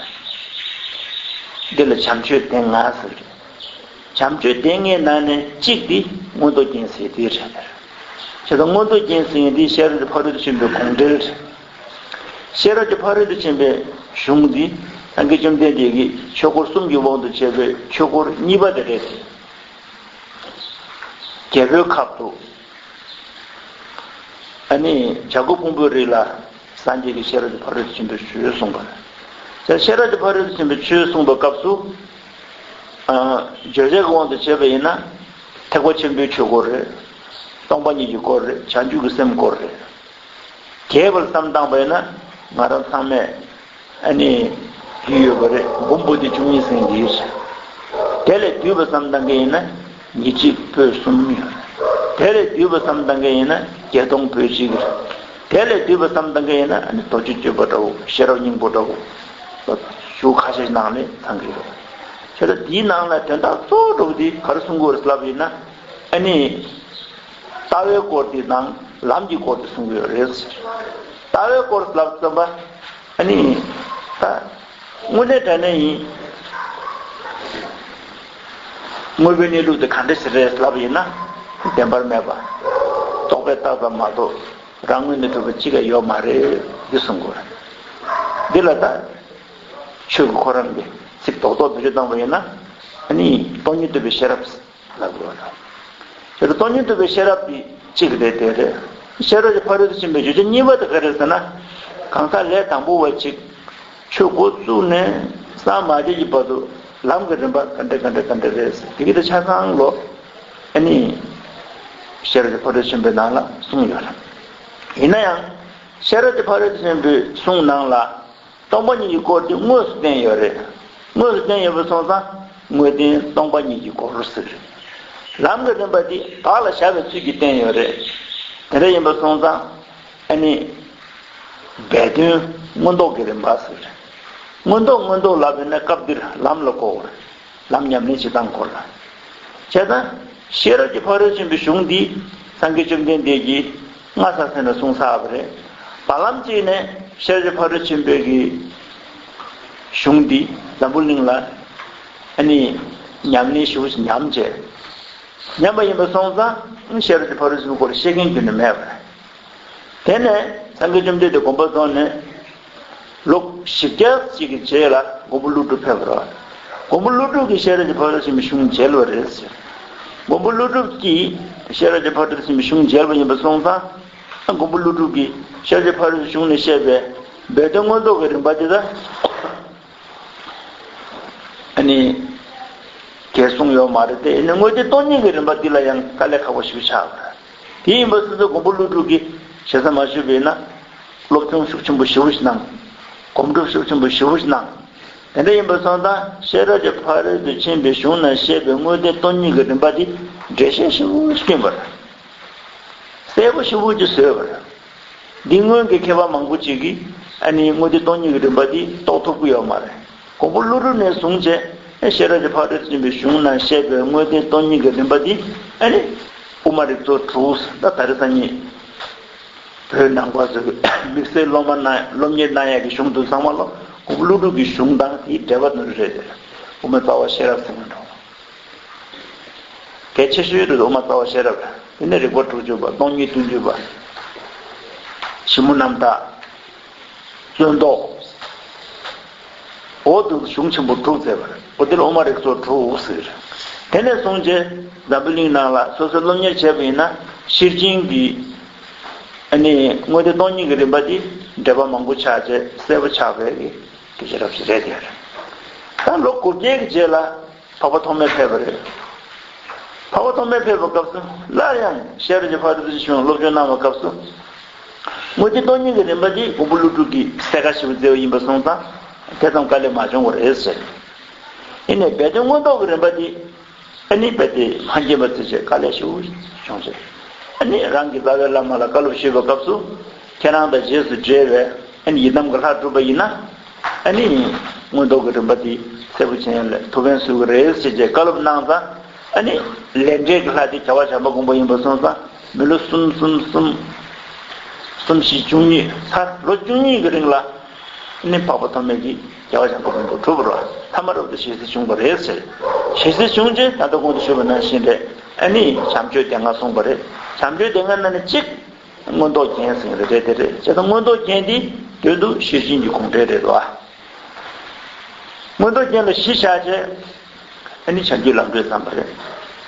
འདི་ལ་བྱམས་ཆོས་སྡེ་ལྔ་ཟེར། བྱམས་ཆོས་སྡེ་ལྔའི་ནང་ནས་གཅིག་འདི་མངོན་རྟོགས་རྒྱན་ཟེར་འདི་རེད། བྱས་ཙང་མངོན་རྟོགས་རྒྱན་ཟེར་མཁན་འདི་ཤེས་རབ་ཀྱི་ཕ་རོལ་ཏུ་ཕྱིན་པའི་དགོངས་འགྲེལ་རེད། ཤེས་རབ་ཀྱི་ཕ་རོལ་ཏུ་ཕྱིན་པའི་གཞུང་འདི་སངས་རྒྱས་བཅོམ་ལྡན་འདས་ཀྱིས་ཆོས་འཁོར་གསུམ་གྱི་དབང་དུ་བྱས་པའི་ཆོས་སྐོར་གཉིས་པ་དེ་རེད། རྒྱལ་པོའི་ཁབ་ཏུ་ཨ་ནི་བྱ་རྒོད་ཕུང་པོའི་རི་ལ་སངས་རྒྱས་ཀྱིས་ཤེས་རབ་ཀྱི་ཕ་རོལ་ཏུ་ཕྱིན་པའི་ཆོས་གསུངས་པ་རེད། ཤེས་རབ་ཀྱི་ཕ་རོལ་ཏུ་ཕྱིན་པའི་ཆོས་གསུངས་པའི་སྐབས་སུ། ཨ། བརྗོད་བྱའི་དབང་དུ་བྱས་པ་ཡིན་ན། ཐེག་པ་ཆེན་པོའི་ཆོས་སྐོར་རེད། སྟོང་པ་ཉིད་ཀྱི་སྐོར་རེད། བྱང་ཆུབ་ཀྱི་སེམས་སྐོར་རེད། རྒྱས་པར་བསམ་བཏང་པ་ཡིན་ན་ང་རང་ཚང་མས་ཨ་ནི་ཡོད་པ་རེད། འབུམ་པོ་ཏི་བཅུ་གཉིས་ཟེར་གྱི་ཡོད། དེ་ལས་བསྡུས་པ་བསམ་བཏང་གི་ཡིན་ན་ཉེར་གཅིག་པོད་གསུམ་ཡོད། དེ་ལས་བསྡུས་པ་བསམ་བཏང་གི་ཡིན་ན་བརྒྱད་སྟོང་པོད་གཅིག་རེད། དེ་ལས་བསྡུས་པ་བསམ་བཏང་གི་ཡིན་ན་ཨ་ནི་རྡོ་རྗེ་གཅོད་པ་འདྲ་བོ། ཤེས་རབ་སྙིང་པོ་འདྲ་བོ། ཞུ་ཁ་ཤས་ནང་ནས་ཚང་གི་ཡོད། བྱས་ཙང་འདིའི་ནང་ལ་དོན་དག་གཙོ་བོ་འདྲ་བོ་འདི་ག་རེ་གསུང་དགོས་རེད་ལབ་ཡིན་ན། ཨ་ནི། ལྟ་བའི་སྐོར་དེ་དང་ལམ་གྱི་སྐོར་དེ་གསུང་གི་ཡོད་རེད། ལྟ་བའི་སྐོར་ལབ་ཙམ་པ། ཨ་ནི། ད། དངོས་གནས་དྲང་གནས་ཡིན། དངོས་པོའི་གནས་ལུགས་དེ་ག་འདྲ་ཞིག་རེད་ལབ་ཡིན་ན། བདེན་པར་མེད་པ། རྟོག་པས་བཏགས་ཙམ་མ་གཏོགས་རང་ངོས་ནས་གྲུབ་པ་གཅིག་ཀྱང་ཡོད་མ་རེད་འདི་གསུང་དགོས་རེད། འདི་ལ་ད། ཆོས་ཀྱི་ཁོ་རང་གི་ཚིག་རྡོག་རྡོག་བེད་སྤྱོད་བཏང་བ་ཡིན་ན། ཨ་ནི་སྟོང་ཉིད་རྟོགས་པའི་ཤེས་རབ་ལབ་དགོས་རེད། དེ་ལ་སྟོང་ཉིད་རྟོགས་པའི་ཤེས་རབ་དེ་གཅིག་རེད། དེ་རེད། ཤེས་རབ་ཀྱི་ཕ་རོལ་ཏུ་ཕྱིན་པའི་བརྗོད་བྱ་གཉིས་པ་དེ་ག་རེ་ཟེར་ན། གང་ཟག་ལས་དང་པོ་བ་གཅིག་ཆོས་འགོ་བཙུགས་ནས་སངས་མ་རྒྱས་ཀྱི་བར་དུ་ལམ་གྱི་རིམ་པ་ག་འདྲ་ག་འདྲ་ག་འདྲ་རེད་ཟེར། དེ་གི་དེ་ཆ་ཚང་ལོ། ཨ་ནི་ཤེས་རབ་ཀྱི་ཕ་རོལ་ཏུ་ཕྱིན་པའི་ནང་ལ་གསུངས་ཡོད་རེད། ཡིན་ན་ཡང་ཤེས་རབ་ཀྱི་ཕ་རོལ་ཏུ་ཕྱིན་པའི་གསུང་ནང་ལ། སྟོང་པ་ཉིད་ཀྱི་སྐོར་དེ་དངོས་སུ་བསྟན་ཡོད་རེད། དངོས་སུ་བསྟན་ཡོད་པ་སོང་ཙང་དངོས་བསྟན་སྟོང་པ་ཉིད་ཀྱི་སྐོར་ཟེར། ལམ་གྱི་རིམ་པ་དེ་བག་ལ་ཞ་བའི་ཚུལ་གྱིས་བསྟན་ཡོད་རེད། དེ་འདྲ་ཡིན་པ་སོང་ཙང་ཨ་ནི་སྦས་དོན་མངོན་རྟོགས་ཀྱི་རིམ་པ་ཟེར། མངོན་རྟོགས་མངོན་རྟོགས་ལབ་པས་ན་སྐབས་འདིར་ལམ་ལ་གོ་བར། ལམ་ཉམས་ལེན་བྱེད་སྟངས་སྐོར་ལ། བྱས་ཙང་ཤེས་རབ་ཀྱི་ཕ་རོལ་ཕྱིན་པའི་གཞུང་འདི་སངས་རྒྱས་བཅོམ་ལྡན་འདས་ཀྱིས་སྔ་ས་ཚེ་ན་གསུངས་ཚར་བ་རེད། བར་ལམ་གཅིག་ནས་ཤེས་རབ་ཀྱི་ཕ་རོལ་ཕྱིན་པའི་གི་གཞུང་འདི་འཛམ་བུ་གླིང་ལ་ཨ་ནི་ཉམས་ལེན་ཞུ་ཉམས་བྱས། ཉམས་པ་ཡིན་པ་སོང་ཙང་ཤེས་རབ་ཀྱི་ཕ་རོལ་ཕྱིན་པའི་སྐོར་ལ་བཤད་མཁན་རྒྱུན་ནས་མེད་པ་རེད། དེ་ནས་སངས་རྒྱས་བཅོམ་ལྡན་འདས་དགོངས་པ་རྫོགས་ནས་ལོ་བཞི་བརྒྱ་ཅིག་གི་རྗེས་ལ་མགོན་པོ་ཀླུ་སྒྲུབ་ཕེབས་པ་རེད། མགོན་པོ་ཀླུ་སྒྲུབ་ཀྱིས་ཤེས་རབ་ཀྱི་ཕ་རོལ་ཕྱིན་པའི་གཞུང་མཇལ་བ་རེད་ཟེར། མགོན་པོ་ཀླུ་སྒྲུབ་ཀྱིས་ཤེས་རབ་ཀྱི་ཕ་རོལ་ཕྱིན་པའི་གཞུང་མཇལ་བ་ཡིན་པ་སོང་ཙང་། མགོན་པོ་ཀླུ་སྒྲུབ་ཀྱིས་ཤེས་རབ་ཀྱི་ཕ་རོལ་གཞུང་ནས་བཤད་པའི་སྦས་དོན་མངོན་རྟོགས་ཀྱི་རིམ་པ་དེ་དག་ཨ་ནི། གས་གསུངས་ཡོད་མ་རེད་དེ། ཨ་ནི་དངོས་བསྟན་སྟོང་ཉིད་ཀྱི་རིམ་པ་འདི་ལ་ཡང་དཀའ་ལས་ཁག་པོ་ཞིག་ཆགས་པ་རེད། དེ་ཡིན་པ་སོང་ཙང་མགོན་པོ་ཀླུ་སྒྲུབ་ཀྱིས་ཞེ་ས་མ་ཞུས་པ་ཡིན་ན། སློབ་སྦྱོང་ཤུགས་ཆེན་པོ་ཞེ་པོ་ཞིག་གནང་། གོམ་བགྲོད་ཤུགས་ཆེན་པོ་ཞེ་པོ་ཞིག་གནང་། དེ་འདྲ་ཡིན་པ་སོང་ཙང་ཤེས་རབ་ཀྱི་ཕ་རོལ་ཏུ་ཕྱིན་པའི་གཞུང་ན་བཤད་པའི་དངོས་བསྟན་སྟོང་ཉིད་ཀྱི་རིམ་པ་འདི་འགྲེལ་བཤད་ཞེ་པོ་ཞིག་བསྐྱོན་པ་རེད། གསལ་པོ་ཞེ་པོ་ཅིག་བཟོས་པ་རེད། འདི་སྔོན་གྱི་མཁས་པ་མང་པོ་ཅིག་གིས་ཨ་ནི་དངོས་བསྟན་སྟོང་ཉིད་ཀྱི་རིམ་པ་འདི་རྟོགས་ཐུབ་ཀྱི་ཡོད་མ་རེད། མགོན་པོ་ཀླུ་སྒྲུབ་ནས་བཟུང་བྱས་ཤེས་རབ་ཀྱི་ཕ་རོལ་ཏུ་ཕྱིན་པའི་གཞུང་ན་བཤད་པའི་དངོས་བསྟན་སྟོང་ཉིད་ཀྱི་རིམ་པ་འདི་ཨ་ནི་དབུ་མ་རིགས་ཚོགས་དྲུག་ད་ད་རེས་སང་ཉིན་བོད་ནང་པ་ཚོས་དམིགས་བསལ་སློབ་མ་གནང་སློབ་གཉེར་གནང་ཡག་གི་གཞུང་དེ་ཚང་མ་ལོ་མགོན་པོ་ཀླུ་སྒྲུབ་ཀྱི་གཞུང་དང་དེའི་འགྲེལ་པ་དེ་རེད། དབུ་མའི་རྩ་བ་ཤེས་རབ་ཟེར་མཁན་འདྲ་བོ། གལ་ཆེ་ཤོས་དེ་དབུ་མ་རྩ་བ་ཤེས་རབ་རེད། དེ་ནས་རིགས་པ་དྲུག་ཅུ་པ། སྟོང་ཉིད་བདུན་ཅུ་པ། ཕྱི་མོ་རྣམ་དག། རྩོད་ཟློག། འོ་དེ་གཞུང་ཆེན་པོ་དྲུག་མཛད་པ་རེད། འོ་དེ་ལ་དབུ་མ་རིགས་ཚོགས་དྲུག་ཟེར། དེ་ནས་བཟུང་བྱས་འཛམ་བུ་གླིང་ནང་ལ་སོ་སོའི་སློབ་གཉེར་བྱས་པ་ཡིན་ན་ཤེར་ཕྱིན་གྱི་ཨ་ནི་དངོས་བསྟན་སྟོང་ཉིད་ཀྱི་རིམ་པ་འདི་འགྲེལ་པ་མང་པོ་ཆགས་བྱས་གསལ་པོ་ཆགས་པའི་གི་དེ་ཤེས་རབ་ཞིག་རེད་དེ། ད་ལོ་དགུ་བརྒྱའི་གི་རྗེས་ལ་འཕགས་པ་ཐོགས་མེད་ཕེབས་པ་རེད། འཕགས་པ་ཐོགས་མེད་ཕེབས་པའི་སྐབས་སུ་སླར་ཡང་ཤེས་རབ་ཀྱི་ཕ་རོལ་ཏུ་ཕྱིན་པའི་སློབ་སྦྱོང་གནང་བའི་སྐབས་སུ། དངོས་བསྟན་སྟོང་ཉིད་ཀྱི་རིམ་པ་འདི་མགོན་པོ་ཀླུ་སྒྲུབ་ཀྱིས་གསལ་ཁ་ཞེ་པོ་མཛད་པ་ཡིན་པ་སོང་ཙང་དེ་ཙམ་དཀའ་ལས་མ་བྱུང་བ་རེད་ཟེར། ཡིན་ནའི་སྦས་དོན་མངོན་རྟོགས་ཀྱི་རིམ་པ་འདི་ཨ་ནི་རྦད་དེ་མ་མཁྱེན་པ་ཚོས་བྱས་དཀའ་ལས་ཞེ་པོ་བྱུང་བྱས། ཨ་ནི་རང་གི་རྩ་བའི་བླ་མ་ལ་བཀའ་སློབ་ཞུས་པའི་སྐབས་སུ། ཁྱེད་རང་དང་རྗེས་སུ་འབྲེལ་བའི་ཨ་ནི་ཡི་དམ་གྱི་ལྷ་བསྒྲུབས་པ་ཡིན་ན། ཨ་ནི་མངོན་རྟོགས་ཀྱི་རིམ་པ་འདི་གསལ་པོ་མཇལ་ཡག་ལ་ཐུགས་ཕན་གསོས་ཀྱི་རེད་ཟེར་བྱས་བཀའ་སློབ་གནང་ཙང་། ཨ་ནི་ལས་འབྲས་ཀྱི་ལྷ་དེ་རྒྱལ་བ་བྱམས་པ་མགོན་པོ་ཡིན་པ་སོང་ཙང་མི་ལོ་གསུམ་གསུམ་གསུམ། གསུམ་བཞི་བཅུ་གཉིས་ཚར་ལོ་བཅུ་གཉིས་ཀྱི་རིང་ལ། ཨ་ནི་འཕགས་པ་ཐོགས་མེད་ཀྱིས་རྒྱལ་བ་བྱམས་པ་མགོན་པོ་གྲུབ་པ་རེད། ཐ་མ་རབ་ཏུ་ཞལ་གཟིགས་བྱུང་བ་རེད་ཟེར། ཞལ་གཟིགས་བྱུང་རྗེས་ད་ལྟ་གོང་དུ་ཞུས་པ་ནང་བཞིན་རེད། ཨ་ནི་བྱམས་ཆོས་སྡེ་ལྔ་གསུངས་པ་རེད། བྱམས་ཆོས་སྡེ་ལྔ་ནང་ནས་གཅིག་མངོན་རྟོགས་རྒྱན་ཟེར་གྱི་རེད། དེ་རེད། བྱས་ཙང་མངོན་རྟོགས་རྒྱན་འདི་དོན་དུ་ཤེར་ཕྱིན་གྱི་དགོངས་འགྲེལ་རེད་བ། མངོན་རྟོགས་རྒྱན་ལ་གཞི་བཞག་བྱས། ཨ་ནི་བྱང་ཆུབ་ལམ་སྒྲོན་བརྩམས་པ་རེད།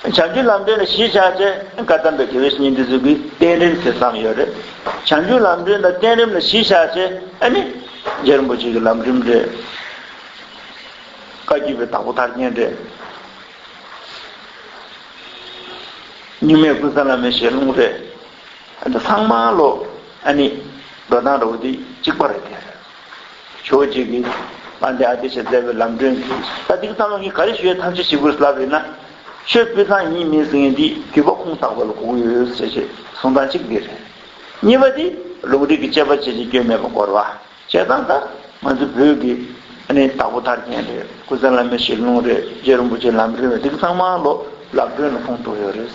བྱང་ཆུབ་ལམ་སྒྲོན་ལ་གཞི་བཞག་བྱས་བཀའ་གདམས་པའི་དགེ་བའི་བཤེས་གཉེན་འདི་ཚོ་གིས་བསྟན་རིམ་ཟེར་བརྩམས་ཡོད་རེད། བྱང་ཆུབ་ལམ་སྒྲོན་དང་བསྟན་རིམ་ལ་གཞི་བཞག་བྱས་ཨ་ནི་རྗེ་རིན་པོ་ཆེ་གི་ལམ་རིམ་རེད། བཀའ་བརྒྱུད་པའི་དྭགས་པོ་ཐར་རྒྱན་རེད། རྙིང་མའི་ཀུན་བཟང་བླ་མའི་ཞལ་ལུང་རེད། ཨ་ནི་ཚང་མ་ལོ་ཨ་ནི་འགྲོ་སྟངས་འདྲ་བོ་འདི་གཅིག་པ་རེད་དེ། ཕྱོགས་གཅིག་གིས་དཔལ་ལྡན་ཨ་ཏི་ཤས་མཛད་པའི་ལམ་སྒྲོན་གྱིས་ད་འདི་ཚང་མ་གིས་ག་རེ་ཞུ་ཡས་ཐག་གཅོད་བྱེད་དགོས་ལབ་ཡོད་ན། ཆོས་སྤུས་གཙང་ཡིན་མིན་ཟེར་མཁན་འདི་བརྒྱུད་པ་ཁུངས་དག་པ་ལ་གོ་གི་ཡོད་ཟེར་བྱས་གསུང་སྟངས་གཅིག་འདི་རེད། གཉིས་པ་འདི་ལུང་རིགས་ཀྱི་དཔྱད་པ་བྱས་བྱས་སྐྱོན་མེད་པ་སྐོར་བ། བྱས་ཙང་ད་ང་ཚོ་བོད་ཀྱི་ཨ་ནི་དྭགས་པོ་ཐར་རྒྱན་རེད། ཀུན་བཟང་བླ་མའི་ཞལ་ལུང་རེད། རྗེ་རིན་པོ་ཆེའི་ལམ་རིམ་རེད། འདི་ག་ཚང་མ་ལོ་ལམ་སྒྲོན་ལ་ཁུངས་གཏུགས་ཡོད་རེད།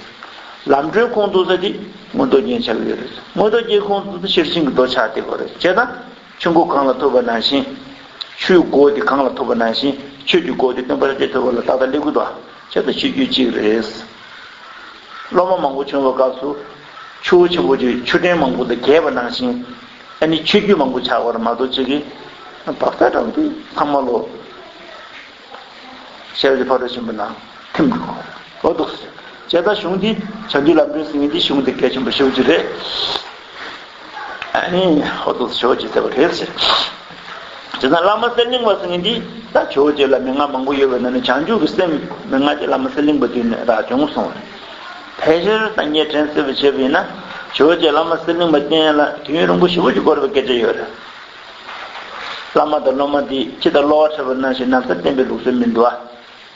ལམ་སྒྲོན་ཁུངས་གཏུགས་ས་དེ་མངོན་རྟོགས་རྒྱན་ཆགས་ཀྱི་ཡོད་རེད། མངོན་རྟོགས་རྒྱན་ཁུངས་གཏུགས་ས་ཤེར་ཕྱིན་གྱི་མདོ་ཆགས་བསྡད་ཡོད་རེད། བྱས་ཙང་ཆོས་འཁོར་གང་ལ་ཐུག་པ་ནང་བཞིན། ཆོས་སྒོ་དེ་གང་ལ་ཐུག་པ་ནང་བཞིན་ཆོས་ཀྱི་སྒོ་དེ་སྟོན་པ་རིན་པོ་ཆེ་ཐུག་པ་ལ་ཏག་ཏག་སླེབས་ཀྱི་འདུག་བྱས་ཙང་ཆོས་བརྒྱུད་གཅིག་རེད། སློབ་མ་མང་པོ་བྱུང་བའི་སྐབས་སུ་ཆུ་བོ་ཆེན་པོ་དེ་ཆུ་ཕྲན་མང་པོ་དང་རྒྱས་པ་ནང་བཞིན། ཨ་ནི་ཆོས་བརྒྱུད་མང་པོ་ཆགས་པར་མ་གཏོགས་ཅིག་གིས་བག་ཆགས་དྲག་པོ་དེ་ཚང་མ་ལོ་ཤེས་རབ་ཀྱི་ཕ་རོལ་ཕྱིན་པ་ན་ཐིམ་འགྲོ་གི་རེད། འོ་འདུག་ཟེར། བྱས་ཙང་གཞུང་འདི་བྱང་ཆུབ་ལམ་སྒྲོན་ཟེར་མཁན་འདི་གཞུང་འདི་གལ་ཆེན་པོ་ཞེ་པོ་ཅིག་རེད། ཨ་ནི་ཧོ་ཏོ་ཞོ་ཅིག་ཟེར་བ་རེད་ཟེར། བྱས་ཙང་བླ་མ་གསེར་གླིང་པ་ཟེར་མཁན་འདི་ད་ཇོ་བོ་རྗེ་ལ་མན་ངག་མང་པོ་ཡོད་པའི་ནང་ནས་བྱང་ཆུབ་ཀྱི་སེམས་མན་ངག་དེ་བླ་མ་གསེར་གླིང་པ་དུས་ནས་རག་བྱུང་སོང་བ་རེད། ཕལ་ཆེར་ད་ངས་དྲན་གསོས་པ་བྱས་པ་ཡིན་ན་ཇོ་བོ་རྗེ་བླ་མ་གསེར་གླིང་པ་བསྟེན་ཡ་ལ་དུས་ཡུན་རིང་པོ་ཞེ་པོ་ཅིག་འགོར་བའི་སྐད་ཆ་ཡོད་རེད། བླ་མ་དང་སློབ་མ་འདི་ཁྱི་དང་གློ་བ་འཕྲད་པ་ནང་བཞིན་ན་ཚ་བསྟེན་པའི་ལུགས་སྲོལ་མི་འདུག་ཨ།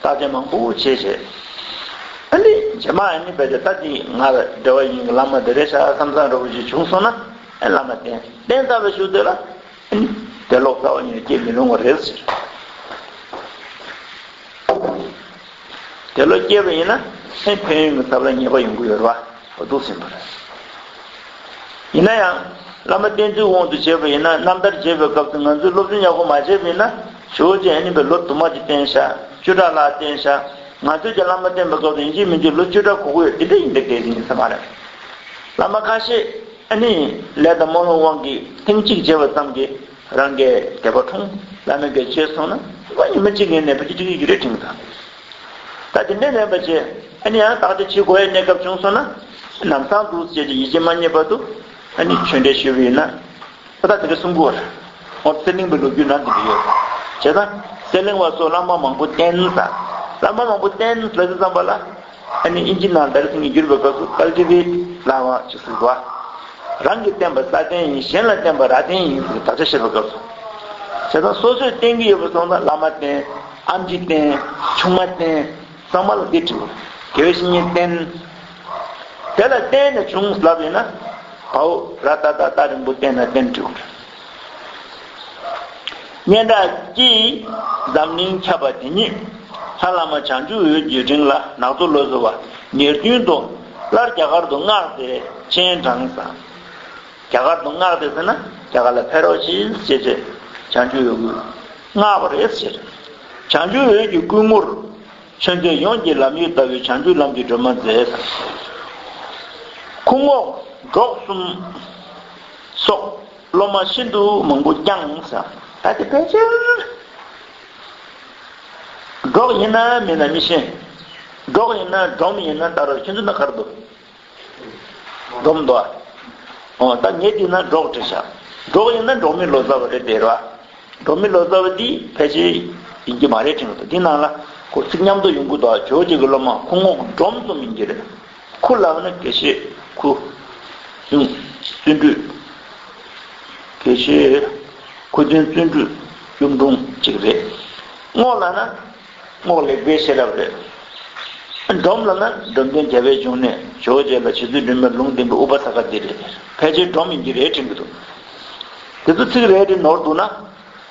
བརྟག་དཔྱད་མང་པོ་བྱས་བྱས། ཨ་ནི་རྗེས་མ་ཨ་ནི་བས་ད་ལྟ་འདི་ང་ལ་འབྲེལ་བ་ཡིན་གྱི་བླ་མ་འདི་རེད་ཤག་བསམ་བསམ་འདྲ་བོ་ཞིག་བྱུང་སོང་ན་ཨ་བླ་མ་བསྟེན། བསྟེན་ཚར་བའི་གཞུག་དེ་ལ་ཨ་ནི་དེ་ལོག་རྩ་བ་ཉིད་ནས་སྐྱེ་མི་རུང་བ་རེད་ཟེར། དེ་ལོག་སྐྱེས་པ་ཡིན་ན་ཨ་ནི་ཕན་ཡོན་གྱི་ཐབས་ལ་ཉེས་པ་ཡོང་གི་ཡོད་རེད་བ། འོ་འདུག་ཟིན་པ་རེད། ཡིན་ན་ཡང་བླ་མ་བསྟེན་ཚུལ་དབང་དུ་བྱས་པ་ཡིན་ན། རྣམ་ཐར་བྱེད་པའི་སྐབས་སུ་ང་ཚོས་སློབ་སྦྱོང་ཡག་པོ་མ་བྱས་པ་ཡིན་ན་ཇོ་བོ་རྗེ་ཨ་ནི་བས་ལོ་དུ་མ་ཅིག་བསྟེན་ཤག་བཅུ་ཕྲག་ལྷག་བསྟེན་ཤག་ང་ཚོས་ཀྱང་བླ་མ་བསྟེན་པའི་སྐབས་སུ་ཡིན་གཅིག་མིན་གཅིག་ལོ་བཅུ་ཕྲག་གོ་གི་ཡོད། དེ་འདྲ་ཡིན་པའི་གལ་ཆེན་ཡིན་ས་མ་རེད། བླ་མ་ཁ་ཤས་ཨ་ནི་ལས་དང་རྨོངས་ལམ་དབང་གིས་ཐེངས་གཅིག་བྱས་པ་ཙམ་གྱིས་རང་གི་དད་པ་འཁྲུངས། བླ་མའི་གེགས་བྱས་སོང་ན་ད་ཉི་མ་གཅིག་ཡིན་ནས་ཕལ་ཆེར་འགྲིག་གི་རེད་དྲན་གྱི་འདུག་ད་དེ་འདྲ་མིན་པ་བྱས་ཨ་ནི་ཡང་བརྟག་དཔྱད་བྱེད་དགོས་ཡའི་གནས་སྐབས་བྱུང་སོང་ན་ལམ་སང་འདུག་ཟེར་གྱི་ཡིད་ཆེས་མ་རྙེད་བར་དུ་ཨ་ནི་ཆོས་འབྲེལ་ཞུས་པ་ཡིན་ན་ད་ལྟ་དེ་འདྲ་གསུང་གི་ཡོད་རེད། འོ་གསེར་གླིང་པའི་ལོ་རྒྱུས་ནང་དེ་འདྲ་ཡོད་རེད། བྱས་ཙང་གསེར་གླིང་པ་སོགས་བླ་མ་མང་པོ་བསྟེན་ཟེར། བླ་མ་མང་པོ་བསྟེན་ཟེར་དུས་ཙམ་པ་ལ་ཨ་ནི་ཨིན་ཇི་ནང་ད་རེས་སང་ཉིན་བསྒྱུར་བའི་སྐབས་སུ་ཀལ་ཊི་ཝེ་ཊི་ལབ་པ་ཅིག་ཟེར་གྱི་འདུག་རང་གིས་བསྟེན་པ་སྲ་བརྟན་ཡིན། གཞན་ལ་བསྟེན་པ་རྭ་བརྟན་ཡིན་ཟེར་དག་ཆ་བཤད་པའི་སྐབས་སུ། བྱས་ཙང་སོ་སོས་བསྟེན་གྱི་ཡོད་པ་སོང་ཙང་བླ་མ་བསྟེན། ཨམ་ཆི་བསྟེན། ཆུང་མ་བསྟེན། ཚང་མ་ལ་འདི་འགྲིག་གོ། དགེ་བའི་བཤེས་གཉེན་བསྟེན། དེ་ལ་བརྟེན་ནས་བྱུང་ལབ་ཡིན་ན། བའོ་ར་ཏ་ཏ་རྟ་རིང་པོ་བསྟེན་ན་བསྟེན་འགྲིག་གོ། སྙན་གྲགས་ཀྱིས་འཛམ་གླིང་ཁྱབ་པ་དེ་ཉིད། ལྷ་བླ་མ་བྱང་ཆུབ་འོད་ཀྱི་རིང་ལ། ནག་ཚོ་ལོ་ཟེར་བ་ཉེར་བདུན་དུ། སླར་རྒྱ་གར་དུ་མངགས་ཏེ་སྤྱན་དྲངས་ས། རྒྱ་གར་དུ་མངགས་ཏེ་ཟེར་ན་རྒྱ་གར་ལ་ཕེབས་རོགས་གྱིས་ཞེས་བྱས་བྱང་ཆུབ་འོད་ཀྱིས་མངགས་པ་རེད་ཟེར། བྱང་ཆུབ་འོད་ཀྱི་སྐུ་ངོར། ཆོས་འཛིན་ཡོངས་ཀྱི་ལམ་ཡུལ་ལྟ་བུའི་བྱང་ཆུབ་ལམ་གྱི་སྒྲོན་མ་མཛད། ཁུངས་ངོགས་འབྲོག་གསུམ་སོགས་སློབ་མ་ཤིན་ཏུ་མང་པོ་བསྐྱངས་ས། ད་དེ་ཕལ་ཆེར་འབྲོག་ཡིན་ན་མིན་ན་མི་ཤེས། འབྲོག་ཡིན་ན་འབྲོམ་ཡིན་ན་ད་རུང་ཁྱེད་ཚོ་ན་ག་རེ་འདུག་འབྲོམ་འདུག་ཨ། འོ་ད་ངས་བལྟས་ན་འབྲོག་བྲིས་ཤག་འབྲོག་ཡིན་ན་འབྲོག་མི་ལོ་ཙཱ་བ་རེད་དེ་རེད་བ། འབྲོག་མི་ལོ་ཙཱ་བ་འདི་ཕལ་ཆེར་ཡིན་གྱི་མ་རེད་དྲན་གྱི་འདུག་འདི་ནང་ལ་ཁོ་ཚིག་མཉམ་དུ་ཡོང་གི་འདུག་ཇོ་བོ་རྗེ་གི་སློབ་མ་ཁུངས་ངོགས་འབྲོམ་གསུམ་ཡིན་གྱི་རེད། ཁུ་ལབ་ན་དགེ་བཤེས་ཁུ། བཙུན་བཙུན་གྲོལ། དགེ་བཤེས་ཁུ་བཙུན་བཙུན་གྲོལ་གཡུང་དྲུང་གཅིག་རེད། རྔོག་ལབ་ན། རྔོག་ལེགས་པའི་ཤེས་རབ་རེད། འབྲོམ་ལབ་ན་འབྲོམ་སྟོན་རྒྱལ་བའི་འབྱུང་གནས་ཇོ་བོ་རྗེ་ལ་རྗེ་བཙུན་སྒྲོལ་མའི་ལུང་བསྟན་པའི་ཨུ་པ་ས་ཀ་འདི་རེད། ཕལ་ཆེར་འབྲོམ་ཡིན་གྱི་རེད་དྲན་གྱི་འདུག་དེ་ཚོ་ཚིག་རེ་རེ་ནོར་འདུག་ན་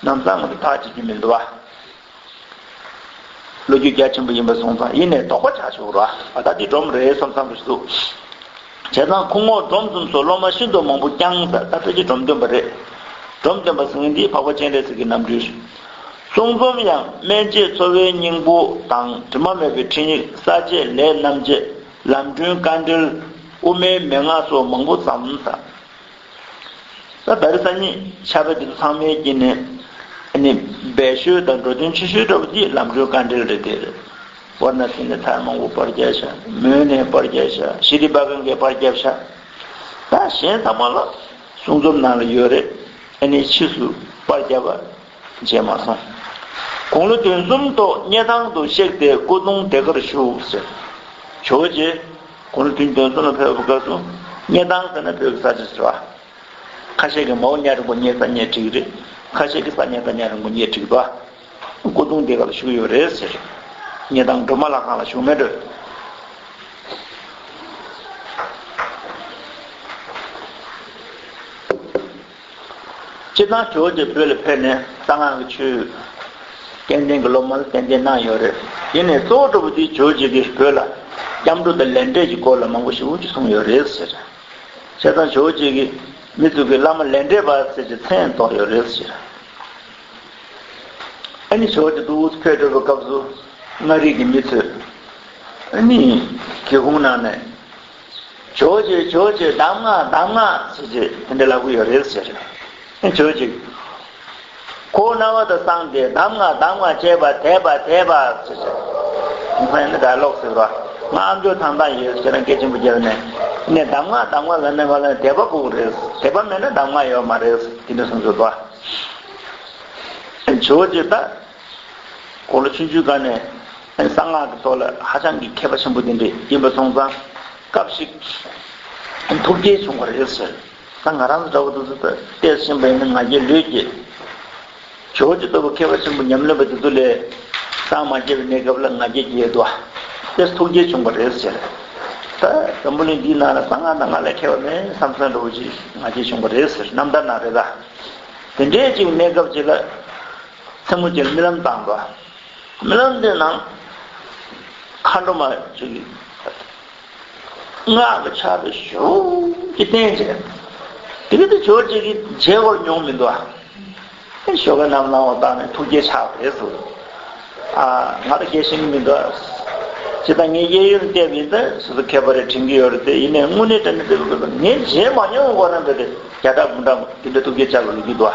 ལམ་སང་ང་ཚོ་ཐག་བཅད་རྒྱུ་མི་འདུག་བ། ལོ་རྒྱུས་རྒྱ་ཆེན་པོ་ཡིན་པ་སོང་ཙང་ཡིན་ནའི་དོགས་པ་ཆགས་ཆོག་ར། ཨ་ད་འདི་འབྲོམ་རེད་བསམ་བསམ་རེ་འདུག་བྱས་ཙང་ཁུངས་ངོགས་འབྲོམ་གསུམ་སོགས་སློབ་མ་ཤིན་ཏུ་མང་པོ་བསྐྱངས་ས། ད་ཕལ་ཆེར་འབྲོམ་སྟོན་པ་རེད། འབྲོམ་སྟོན་པ་ཟེར་མཁན་འདི་འཕགས་པ་སྤྱན་རས་གཟིགས་ཀྱི་རྣམ་སྤྲུལ་རེད། གསུང་རྩོམ་ཡང་སྨན་དཔྱད་འཚོ་བའི་སྙིང་པོ་དང་དྲི་མ་མེད་པའི་ཁྲིད་ཡིག་ས་དཔྱད་ལས་རྣམ་འབྱེད་ལམ་སྒྲོན་དཀའ་འགྲེལ་དབུ་མའི་མན་ངག་སོགས་མང་པོ་བརྩམས་ས། ད་ད་རེས་སང་ཉིན་ཕྱག་དཔེ་འདི་ཚོ་ཚང་མའི་དཀྱིལ་ནས་ཨ་ནི་སྦས་ཤོས་དང་འགྲོ་དོན་ཆེ་ཤོས་འདྲ་པོ་འདི་ལམ་སྒྲོན་དཀའ་འགྲེལ་རེད་དེ་རེད། ཝཱ་ར་ཎ་སི་ནས་ཚར་མང་པོ་པར་བརྒྱབ་ཤག་མོན་ནས་པར་བརྒྱབ་ཤག་ཤྲཱི་པཱ་ཀ་གིས་པར་བརྒྱབ་ཤག་ད་གཞན་ཚང་མ་ལ་གསུང་རྩོམ་ནང་ལ་ཡོད་རེད། ཨ་ནི་ཕྱིས་སུ་པར་བརྒྱབ་པ་མཇལ་མ་སོང་། དགུང་ལོ་བདུན་གསུམ་ཐོག་སྙེ་ཐང་དུ་གཤེགས་ཏེ་སྐུ་གདུང་དེ་ཁར་བཞུགས་ཟེར། ཇོ་བོ་རྗེ་དགུང་ལོ་བདུན་བདུན་གསུམ་ལ་ཕེབས་པའི་སྐབས་སུ་སྙེ་ཐང་ཟེར་ན་བོད་ཀྱི་ས་ཆ་ཟེར་བ། ཁ་ཤས་ཀྱིས་མའོ་ཉ་རིང་པོ་སྙེ་ས་སྙེ་བྲིས་རེད། ཁ་ཤས་ཀྱིས་ས་སྙེ་ཐང་ཉ་རིང་པོ་སྙེ་བྲིས་པ། སྐུ་གདུང་དེ་ག་ལ་བཞུགས་ཡོད་རེད་ཟེར། སྙེ་ཐང་སྒྲོལ་མ་ལྷ་ཁང་ལ་བཞུགས་མེད་འགྲོ། སྤྱིར་བཏང་ཇོ་བོ་རྗེ་བོད་ལ་ཕེབས་ནས་གསང་སྔགས་ཀྱི་ཆོས་ཏན་ཏན་གྱི་སློབ་མ་ལ་ཏན་ཏན་གནང་ཡོད་རེད། ཡིན་ནའི་གཙོ་བོ་འདྲ་པོ་དེ་ཇོ་བོ་རྗེ་གིས་བོད་ལ་སྐྱབས་འགྲོ་དང་ལས་འབྲས་ཀྱི་སྐོར་ལ་མང་པོ་ཞེ་པོ་ཅིག་གསུངས་ཡོད་རེད་ཟེར། བྱས་ཙང་ཇོ་བོ་རྗེ་གིས་མི་ཚོ་གིས་བླ་མ་ལས་འབྲས་པ་ཟེར་གྱི་མཚན་འདོགས་ཡོད་རེད་ཟེར། ཨ་ནི་ཇོ་བོ་རྗེ་འདུག་ཕེབས་འགྲོ་བའི་སྐབས་སུ་མངའ་རིས་ཀྱི་མི་ཚོས་ཨ་ནི་སྒེའུ་ཁུང་ནང་ནས། ཇོ་བོ་རྗེ་ཇོ་བོ་རྗེ་གདམས་ངག་གདམས་ངག་ཟེར་བྱས་དེ་འདྲ་ལབ་ཀྱི་ཡོད་རེད་ཟེར། ཨེ་ཇོ་བོ་རྗེ། ཁོ་རྣ་བ་དང་གསང་སྟེ་གདམས་ངག་གདམས་ངག་བྱས་པ་དད་པ་དད་པ་ཟེར་བྱས། ཁོ་ཡང་ནི་ད་ལོག་ཟེར་བ། ང་ཨ་མཆོག་ཐང་ཐང་ཡོད་ཟེར་ན་སྐད་ཆེན་པོ་བརྒྱབ་ནས་ནས་གདམས་ངག་གདམས་ངག་ལ་ནས་ང་ལ་དད་པ་དགོས་རེད། དད་པ་མེད་ན་གདམས་ངག་ཡོད་མ་རེད། དེ་འདྲ་གསུངས་ཚུལ་དོ། ཇོ་བོ་རྗེ་ད་དགུང་ལོ་ཆུང་ཆུང་སྒང་ནས་གསང་སྔགས་ཀྱི་ཐོག་ལ་ཧ་ཅང་གི་མཁས་པ་ཆེན་པོ་དེ་འདྲ་ཡིན་པ་སོང་ཙང་སྐབས་ཤིག་ཐུགས་བསྐྱེད་བྱུང་བ་རེད་ཟེར། ད་ང་རང་ཚོ་འདྲ་བོ་དེ་ཚོ་ད་བལྟས་ཕྱིན་པ་ཡིན་ན་ང་རྒྱལ་ལོས་སྐྱེས། ཇོ་བོ་རྗེ་ལྟ་བུ་མཁས་པ་ཆེན་པོ་ཉམས་ལེན་པ་དེ་ཚོ་ལས་སངས་མ་རྒྱས་པའི་གནས་སྐབས་ལ་ང་རྒྱལ་སྐྱེས་འདུག་ཨ། དེ་ཐུགས་བསྐྱེད་བྱུང་བ་རེད་ཟེར། ད་འཛམ་བུ་གླིང་འདིའི་ནང་ལ་གསང་སྔགས་དང་ང་ལས་མཁས་པ་མེད་བསམ་བསམ་འདྲ་བོ་ཅིག་ང་རྒྱལ་བྱུང་བ་རེད་ཟེར། རྣམ་ཐར་ནང་རེད་ད། དེ་འདྲའི་ཅིག་གནས་སྐབས་ཅིག་ལ་མཚན་མོ་ཅིག་ལ་རྨི་ལམ་བཏང་འདུག་ཨ། རྨི་ལམ་དེ་ནང་མཁའ་འགྲོ་མ་ཅིག་གིས་སྔགས་ཀྱི་ཆར་པ་ཞེ་པོ་ཅིག་བསྟན་བྱས། དེ་ག་དེ་ཇོ་བོ་རྗེ་གིས་མཇལ་བར་མྱོང་མི་འདུག་ཨ། ཞོགས་ཀ་ནམ་ལངས་པ་བཏང་ནས་ཐུགས་བསྐྱེད་ཆགས་པ་རེད་ཟེར། ཨ། ང་ལ་སྐད་ཤེས་ཀྱི་མི་འདུག་ཨ། ཇི་ལྟར་ངས་གཡས་གཡོན་བལྟས་པ་ཡིན་ད་སོ་སོ་མཁས་པ་རེད་དྲན་གྱི་ཡོད་རེད་དེ། ཡིན་ནའི་དངོས་གནས་དྲན་ནས་བལྟས་པ་ངས་མཇལ་མ་མྱོང་བ་ན་འདི་རེད། བརྒྱ་ཕྲག་འབུམ་ཕྲག་འདི་འདྲ་ཐུགས་བསྐྱེད་ཆགས་པ་ལོས་ཀྱི་འདུག་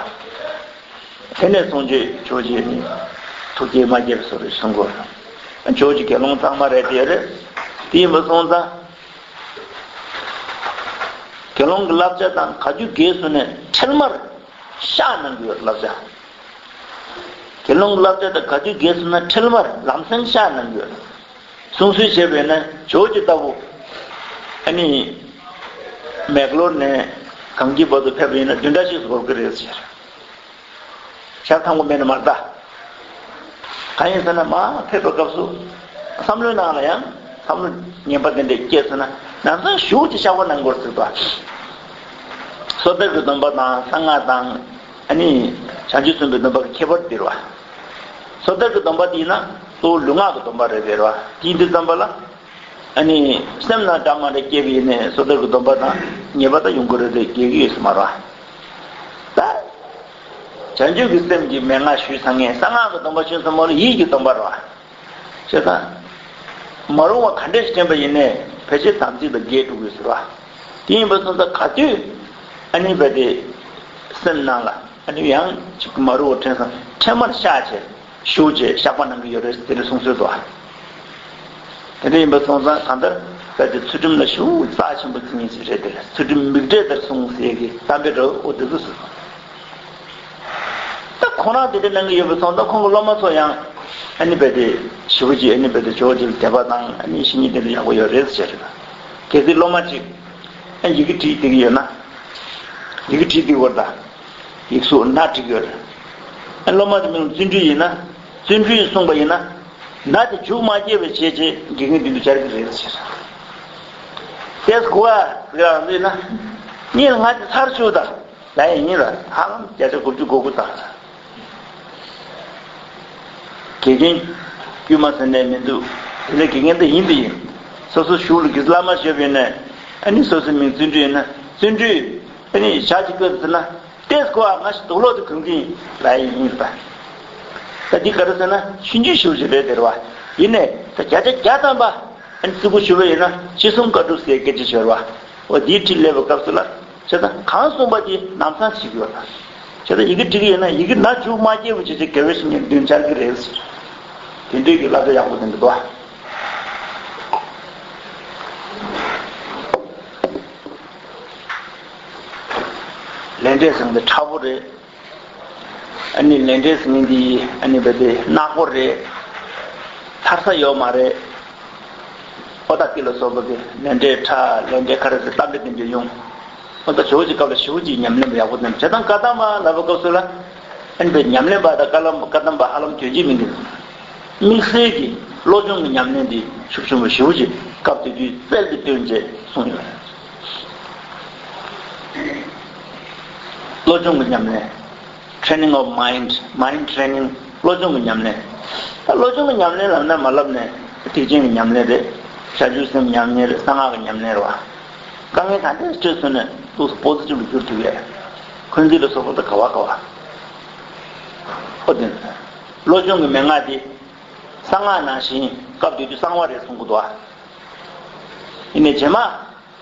ཨ། དེ་ནས་བཟུང་ཇོ་བོ་རྗེ་ནི་ཐུགས་བསྐྱེད་མ་རྒྱས་པའི་བཟོ་རེད་གསུང་གོ། ཇོ་བོ་རྗེ་དགེ་སློང་གཙང་མ་རེད་དེ་རེད། དེ་ཡིན་པ་སོང་ཙང་། དགེ་སློང་གི་བསླབ་བྱ་དང་ག་དུས་དགེ་སོང་ནས་འཕྲལ་མར་བཤགས་གནང་གི་ཡོད་བསླབ་བྱ། དགེ་སློང་གི་བསླབ་བྱ་དང་ག་དུས་དགེ་སོང་ན་འཕྲལ་མར་ལམ་སེང་བཤགས་གནང་གི་ཡོད། གསུང་སྲོལ་བྱས་པས་ན་ཇོ་བོ་རྗེ་ལྟ་བུ། ཨ་ནི། མེག་ལོར་ནས་གངས་སྐྱིད་བར་དུ་ཕེབས་པ་ཡིན་ན་བདུན་ཕྲག་གཅིག་འགོར་གི་རེད་ཟེར། ཞག་ཐམ་པ་མེད་ན་མ་རེད་ད། གང་ཡིན་ཟེར་ན་མར་ཕེབས་པའི་སྐབས་སུ་བསམ་བློའི་ནང་ལ་ཡང་བསམ་བློ་ངན་པ་དེ་འདྲ་སྐྱེས་ཟེར་ན་ལམ་སང་ཞེ་པོ་ཅིག་བཤགས་པ་གནང་དགོས་ཟེར་ད། སོ་ཐར་གྱི་སྡོམ་པ་དང་གསང་སྔགས་དང་ཨ་ནི་བྱང་ཆུབ་སེམས་དཔའི་སྡོམ་པ་གི་ཁྱད་པར་འདི་རེད་བ། སོ་ཐར་གྱི་སྡོམ་པ་འདི་ཡིན་ན་གཙོ་བོ་ལུས་ངག་གི་སྡོམ་པ་རེད་པས་རེད་བ། དེ་ཡིན་དུས་ཙམ་པ་ལ། ཨ་ནི་སེམས་ནང་འདྲ་མ་འདྲ་སྐྱེས་པ་ཡིན་ནའི་སོ་ཐར་གྱི་སྡོམ་པ་དང་ཉེས་པ་དང་ཡོང་གི་རེད་དེ་འགལ་གྱི་ཡོད་ས་མ་རེད། ད་བྱང་ཆུབ་ཀྱི་སེམས་ཀྱི་མན་ངག་ཞུས་ཚར་ངས་གསང་སྔགས་ཀྱི་སྡོམ་པ་ཞུས་ཚར་མ་ལ་ཡིད་ཀྱི་སྡོམ་པ་རེད་བ། བྱས་ཙང་མ་རུངས་པ་ག་འདྲས་ཤིག་དྲན་པ་ཡིན་ནའི་ཕལ་ཆེར་དམ་ཚིག་དང་འགལ་འགྲོ་གི་ཡོད་ས་རེད་བ། དེ་ཡིན་པ་སོང་ཙང་ག་དུས་ཨ་ནི་བས་དེ་སེམས་ནང་ལ་ཨ་ནི་ཡང་ཅིག་མ་རུངས་པ་དྲན་སོང་འཕྲལ་མར་བཤགས་བྱས། ཞུ་བྱས་བཤགས་པ་གནང་གི་ཡོད་རེད་དེ་འདྲ་གསུང་སྲོལ་འདུག་ཨ། དེ་འདྲ་ཡིན་པ་སོང་ཙང་གང་ལྟར་གལ་ཏེ་ཚུལ་ཁྲིམས་ལ་ཞུ་རྩ་ཆེན་པོ་བརྩི་ངེས་ཅིག་རེད་དེ། ཚུལ་ཁྲིམས་མིག་འབྲས་ལྟར་སྲུང་ཟེར་གི་གཏམ་དཔེ་འདྲ་བོ་འོ་དེ་ཚོ་ཟེར། ད་ཁོ་རང་དེ་འདྲ་གནང་གི་ཡོད་པ་སོང་ཙང་ཁོང་གི་སློབ་མ་ཚོ་ཡང་ཨ་ནི་བས་དེ་ཞུ་བ་ཅིག་ཨ་ནི་བས་དེ་ཇོ་བོ་རྗེ་ལ་དད་པ་དང་ཨ་ནི་བཤེས་གཉེན་དེ་འདྲ་ཡག་པོ་ཡོད་རེད་ཟེར་རེད། གལ་སྲིད་སློབ་མ་ཅིག་ཨ་ཡི་གེ་བྲིས་བསྡད་ཀྱི་ཡོད་ན་ཡི་གེ་བྲིས་བསྡད་ཡོད་ད། ཡིག་གཟུགས་སྣ་བྲིས་ཡོད་རེད། ཨ་སློབ་མ་དེ་མིང་བརྩོན་འགྲུས་ཡིན་ན་བརྩོན་འགྲུས་གསུངས་པ་ཡིན་ན་ན་དེ་མཇུག་མ་སྐྱེས་པ་བྱས་བྱས་དགེ་རྒན་མདུན་དུ་བཅར་གི་རེད་ཟེར། དེས་གོ་བ་ཟེར་ཡང་ཡིན་ན་གཉིས་ལ་ང་དེ་ཚར་ཆུག་ད་ལ་ཡིན་ཡིན་ལ་ཧ་ལམ་བརྒྱ་ཆ་དགུ་བཅུ་གོ་དགུ་ད། དགེ་རྒན་དཀྱུས་མ་ཟེར་ནས་མི་འདུག་དེ་ལས་དགེ་རྒན་དེ་ཡིན་དེ་ཡིན། སོ་སོ་གཞུག་ལ་དགེ་བླ་མ་བྱས་པ་ཡིན་ན་ཨ་ནི་སོ་སོའི་མིང་བརྩོན་འགྲུས་ཡིན་ན་བརྩོན་འགྲུས། ཨ་ནི་ཞག་གཅིག་སྐབས་ཟེར་ན་ཏེས་གོ་ཨ་ང་ཞིག་དུག་ལོག་ཏུ་གང་གིན་ལ་ཡིན་ཡིན་པ། ད་འདི་ག་རེ་ཟེར་ན་ཆུང་ཆུང་ཞིག་ཞིག་རེད་དེ་རེད་བ། ཡིན་ནས་ད་བརྒྱ་ཆ་བརྒྱ་ཐམ་པ་ཨ་ནི་བརྩི་བཀུར་ཞུ་བ་ཡིན་ན་ཅི་གསུང་བཀའ་སྒྲུབ་ཟེར་སྐད་ཆ་ཤོར་བ། འོ་འདིའི་ཁྲིད་སླེབས་པའི་སྐབས་སུ་ལ་བྱས་ཙང་གང་གསུངས་པ་དེ་ནམ་སང་བྱེད་དགོས་ལ། བྱས་ཙང་ཡི་གེ་འབྲི་གི་ཡིན་ན་ཡི་གེ་ན་མཇུག་མ་སྐྱེས་པ་བྱས་ཚེ་དགེ་བའི་བཤེས་གཉེན་མདུན་བཅར་གི་རེད། དེ་འདྲའི་གི་བསླབ་བྱ་ཡག་པོ་དེ་འདུག་བ། ལས་འབྲས་ཟེར་འདི་ཁྲ་བོ་རེད། ཨ་ནི་ལས་འབྲས་ཟེར་འདི་ཨ་ནི་བས་དེ་ནག་པོ་རེད། ཐར་ས་ཡོད་མ་རེད། ཨོ་ད་ཀི་ལ་སོགས་པ་གི་ལས་འབྲས་ཁྲ་ལས་འབྲས་ཁ་ར་ཟེར་གཏམ་དཔེ་དེ་འདྲ་ཡོང་། ཨོ་ད་ཇོ་བོ་རྗེ་སྐབས་ལ་ཞེ་པོ་ཅིག་ཉམས་ལེན་པ་ཡག་པོ་དང་བྱེད་སྟངས་བཀའ་གདམས་པ་ལབ་པའི་སྐབས་སུ་ལ་ཨ་ནི་བས་ཉམས་ལེན་པ་དང་བཀའ་གདམས་བཀའ་གདམས་པ་ཧ་ལམ་དོན་གཅིག་མིན་འདུག་དམིགས་བསལ་གྱི་བློ་སྦྱོང་གི་ཉམས་ལེན་འདི་ཤུགས་ཆེན་པོ་ཞེ་པོ་ཅིག་སྐབས་དེ་དུས་རྩལ་གྱིས་བཏོན་བྱས་གསུངས་ཡོད། བློ་སྦྱོང་གི་ཉམས་ལེན། Training of mind, mind training. བློ་སྦྱོང་གི་ཉམས་ལེན། ད་བློ་སྦྱོང་གི་ཉམས་ལེན་ལབ་ན་མ་ལབ་ནས་ཐེག་ཆེན་གྱི་ཉམས་ལེན་རེད། བྱང་ཆུབ་སེམས་ཉམས་ལེན་རེད། གསང་སྔགས་ཀྱི་ཉམས་ལེན་རེད་བ། དཀའ་ངལ་ག་འདྲས་སྤྲད་སོང་ནས་ཏོག་ཙམ་པོ་ཛི་ཊིབ་ལ་འགྱུར་ཐུབ་ཡས། འཁོན་འཛིན་ལ་སོགས་པ་དང་ག་བ་ག་བ། ཨོ་དེ་བློ་སྦྱོང་གི་མན་ངག་དེ་གསང་སྔགས་ནང་བཞིན་སྐབས་དེ་དུས་གསང་བ་རེད་གསུང་གི་འདུག་ཨ། ཡིན་ནའི་རྗེས་མ།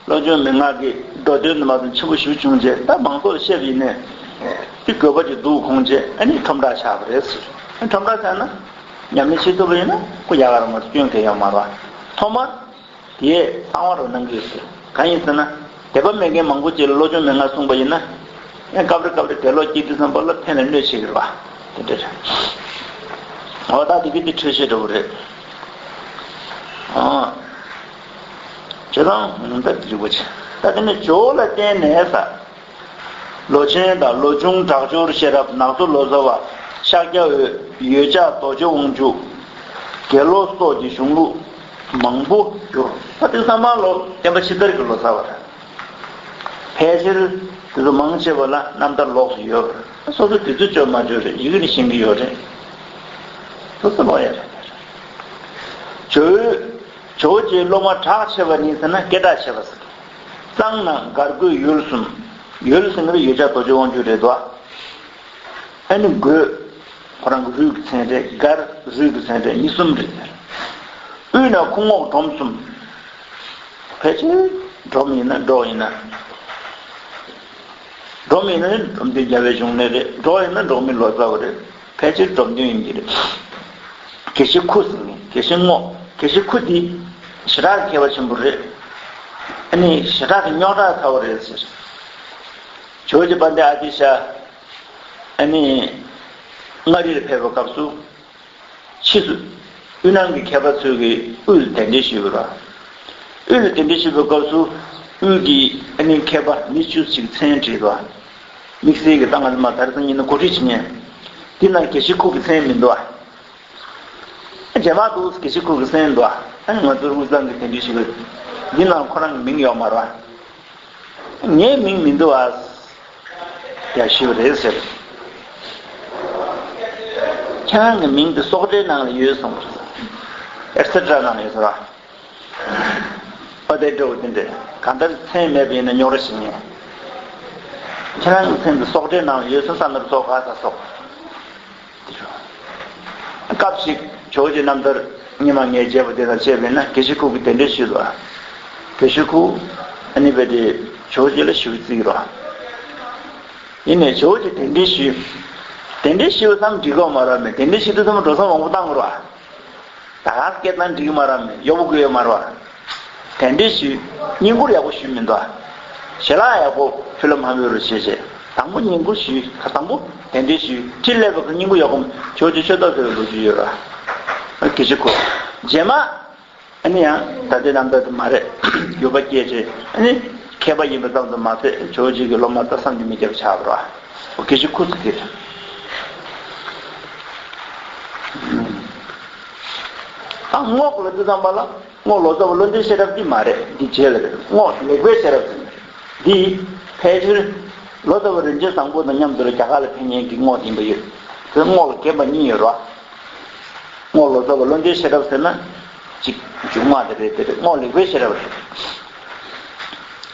བློ་སྦྱོང་མན་ངག་གི་འགྲོ་དོན་དུ་མ་དང་ཆེན་པོ་ཞིག་བྱུང་རྗེས་ད་མང་ཚོགས་ལ་བཤད་པ་ཡིན་ནའི་དེ་དགོས་པ་ཅིག་འདུག་དགོངས་རྗེས་ཨ་ནི་ཁྲོམ་བསྒྲགས་ཆགས་པ་རེད་ཟེར། ཨ་ཁྲོམ་བསྒྲགས་ཆགས་ན་ཉམས་ལེན་བྱེད་ཐུབ་པ་ཡིན་ན་ཁོ་ཡག་ག་རང་མ་གཏོགས་སྐྱོན་གང་ཡང་ཡོད་མ་རེད་བ། ཐོག་མར་ དེས་གསང་བ་རུ་གནང་གི་ཡོད་ཟེར། གང་ཡིན་ཟེར་ན། དད་པ་མེད་མཁན་མང་པོ་ཅིག་ལ་བློ་སྦྱོང་མན་ངག་གསུངས་པ་ཡིན་ན། ཡང་སྐབས་རེ་སྐབས་རེ་དེ་ལོག་སྐྱེས་དུས་ཙམ་པ་ལ་ཕན་ལ་གནོད་བྱེད་ཀྱི་རེད་བ། དེ་འདྲ་རེད། འོ་ད་དེ་གི་དེ་འཕྲོས་བཤད་འདྲ་བོ་རེད། ཨ། བྱེད་སྟངས་ད་དེ་རིག་པ་བྱེད། ད་དེ་ནས་ཇོ་བོ་ལ་བརྟེན་ནས་ས། ལོ་ཆེན་དང་ལོ་ཆུང་དྲག་སྦྱོར་ཤེས་རབ་ནག་ཚོ་ལོ་ཙཱ་བ་ཤཱཀྱ་འོད་ཡོད་ལྕགས་རྡོ་རྗེ་དབང་ཕྱུག་དགེ་སློང་སོགས་ཀྱི་གཞུང་ལུགས་མང་པོ་ཡོད། ད་དེ་ཚང་མ་ལོ་བསྟན་པ་ཕྱི་དར་གྱི་ལོ་ཙཱ་བ་རེད། ཕལ་ཆེར་དེ་ཚོ་མང་ཆེ་བ་ལ་རྣམ་ཐར་ལོགས་སུ་ཡོད་རེད། སོ་སོ་དུས་ཚོད་སྤྱོད་མ་སྤྱོད་རེད། ཡི་གེ་ནི་ཤེས་ཀྱི་ཡོད་རེད། སོ་སོ་ལོག་ཡ་རེད། ཇོ་བོ་ཇོ་བོ་རྗེའི་སློབ་མ་གྲགས་ཆེ་བ་ནི་ཟེར་ན་སྐད་གྲགས་ཆེ་བ་ཟེར། གཙང་ན་གར་དགོས་ཡུལ་གསུམ། ཡུལ་ཟེར་ན་ཡོད་ལྕགས་རྡོ་རྗེ་དབང་ཕྱུག་རེད་དོ། ཨ་ནི་དགོས། ཁོ་རང་གི་རུས་ཀྱི་མཚན་རེད། གར་རུས་ཀྱི་མཚན་རེད། གཉིས་གསུམ་རེད་ཟེར། དབུས་ན་ཁུངས་ངོགས་འབྲོམ་གསུམ། ཕལ་ཆེར་འབྲོམ་ཡིན་ན་འབྲོག་ཡིན་ན། འབྲོམ་ཡིན་ན་འབྲོམ་སྟོན་རྒྱལ་བའི་གཞུང་ལས་རེད། འབྲོག་ཡིན་ན་འབྲོག་མི་ལོ་ཙཱ་བ་རེད། ཕལ་ཆེར་འབྲོམ་སྟོན་ཡིན་གྱི་རེད། དགེ་བཤེས་ཁུ་ཟེར་ནས་དགེ་བཤེས་རྔོག་དགེ་བཤེས་ཁུ་འདི་ཞེ་དྲག་མཁས་པ་ཆེན་པོ་རེད། ཨ་ནི་ཞེ་དྲག་གི་རྙོག་དྲ་ཚ་བོ་རེད་ཟེར། ཇོ་བོ་རྗེ་དཔལ་ལྡན་ཨ་ཏི་ཤ་ཨ་ནི་མངའ་རིས་ལ་ཕེབས་པའི་སྐབས་སུ། ཕྱིས་སུ་དབུས་ནང་གི་མཁས་པ་ཚོས་ཀྱིས་དབུས་ལ་གདན་འདྲེན་ཞུས་པ་རེད། དབུས་ལ་གདན་འདྲེན་ཞུས་པའི་སྐབས་སུ་དབུས་ཀྱི་ཨ་ནི་མཁས་པ་མི་བཅུ་ཞིག་མཚན་བྲིས་པ། དམིགས་བསལ་གྱི་ད་ང་ཚོ་མ་དར་ཚང་ཉིན་ན་གོ་སྒྲིག་བྱེད་མཁན། འདི་ནང་དགེ་བཤེས་ཁུ་གི་མཚན་མི་འདུག་ཨ། རྗེས་མ་འདུག་དགེ་བཤེས་ཁུ་གི་མཚན་འདུག་ཨ། ཨ་ནི་ང་ཚོ་དབུས་གཙང་གི་གདན་འདྲེན་ཞུས་པ། འདི་ནང་ཁོ་རང་གི་མིང་ཡོད་མ་རེད་བ། ངའི་མིང་མི་འདུག་ཨ། ཡ་ཞུ་རེད་ཟེར། ཁྱེད་རང་གི་མིང་དེ་སོག་སྒྲའི་ནང་ལ་ཡོད་སོང་། ཨེ་སེ་ཊི་ར་ནང་ལ་ཡོད་ཟེར་བ། ཨ་དེ་འདྲ་བོ་དེ་འདྲ་གང་ལྟར་མཚན་མེད་པ་ཡིན་ན་རྙོག་དྲ་ཞིག་ཉན། ཁྱེད་རང་གི་མཚན་དེ་སོག་སྒྲའི་ནང་ལ་ཡོད་སོང་ས་ནོར་སོག་ག་ས་སོག་སྐབས་ཤིག་ཇོ་བོ་རྗེ་རྣམ་ཐར་སྙེ་མ་ངས་མཇལ་བ་དེ་དང་བཅས་པས་ན་དགེ་བཤེས་ཁུ་གིས་གདན་འདྲེན་ཞུས་སོ། དགེ་བཤེས་ཁུ་ཨ་ནི་བས་དེ་ཇོ་བོ་རྗེ་ལ་ཞུ་བརྩིས་རོགས། ཡིན་ནས་ཇོ་བོ་རྗེ་གདན་འདྲེན་ཞུས། གདན་འདྲེན་ཞུས་བསམ་འགྲིག་གོ་མ་ར་མེད། གདན་འདྲེན་ཞུས་དུས་ཙམ་འགྲོ་སོང་མང་པོ་བཏང་རོགས། ད་ག་སྐད་བཏང་འགྲིག་མ་ར་མེད། གཡོག་པོ་དགོས་ཡོད་མ་ར། གདན་འདྲེན་ཞུས། བསྙེན་བཀུར་ཡག་པོ་ཞུས་མི་འདུག་ཞལ་ལག་ཡག་པོ་ཕུལ་ལ་མ་ཕུལ་རུ་བྱས་བྱས། དང་པོ་བསྙེན་བཀུར་ཞུས། ད་དང་པོ་གདན་འདྲེན་ཞུས། ཁྲི་སླེབས་པ་གི་བསྙེན་བཀུར་ཡག་པོ་ཇོ་བོ་རྗེ་ཆོས་ཐོག་ཕེབས་པའི་ལོ་རྒྱུས་ཡོད་ར། དགེ་བཤེས་ཁུ། རྗེས་མ། ཨ་ནི་ཡང་ད་ལྟའི་རྣམ་ཐར་དུ་མ་རེད། འགྱུར་བ་སྐྱེས་རྗེས་ཨ་ནི་མཁས་པ་ཡིན་པ་ཙམ་དུ་མ་ཟད་ཇོ་བོ་རྗེ་གི་སློབ་མ་ད་བསམ་གྱིས་མི་ཁྱབ་པ་ཆགས་པ་རེད་བ། དགེ་བཤེས་ཁུ་ཚུ་དེ་རེད། ད་རྔོག་ལ་དུས་ཙམ་པ་ལ་རྔོག་ལོ་ཙཱ་བ་བློ་འདྲེན་ཤེས་རབ་འདི་མ་རེད། འདི་རྗེས་ལ་རེད། རྔོག་ལེགས་པའི་ཤེས་རབ་ཟེར་ནས་འདི་ཕལ་ཆེར་ལོ་ཙཱ་བ་རིན་ཆེན་བཟང་པོ་དང་མཉམ་དུ་རྒྱ་གར་ལ་ཕེབས་མཁན་གྱི་རྔོག་ཡིན་པ་ཡོད། དེ་རྔོག་ལ་རྒན་པ་གཉིས་ཡོད་རོགས། རྔོག་ལོ་ཙཱ་བ་བློ་འདྲེན་ཤེས་རབ་ཟེར་ན་གཅིག་མཇུག་མ་དེ་རེད། དེ་རེད། རྔོག་ལེགས་པའི་ཤེས་རབ་རེད།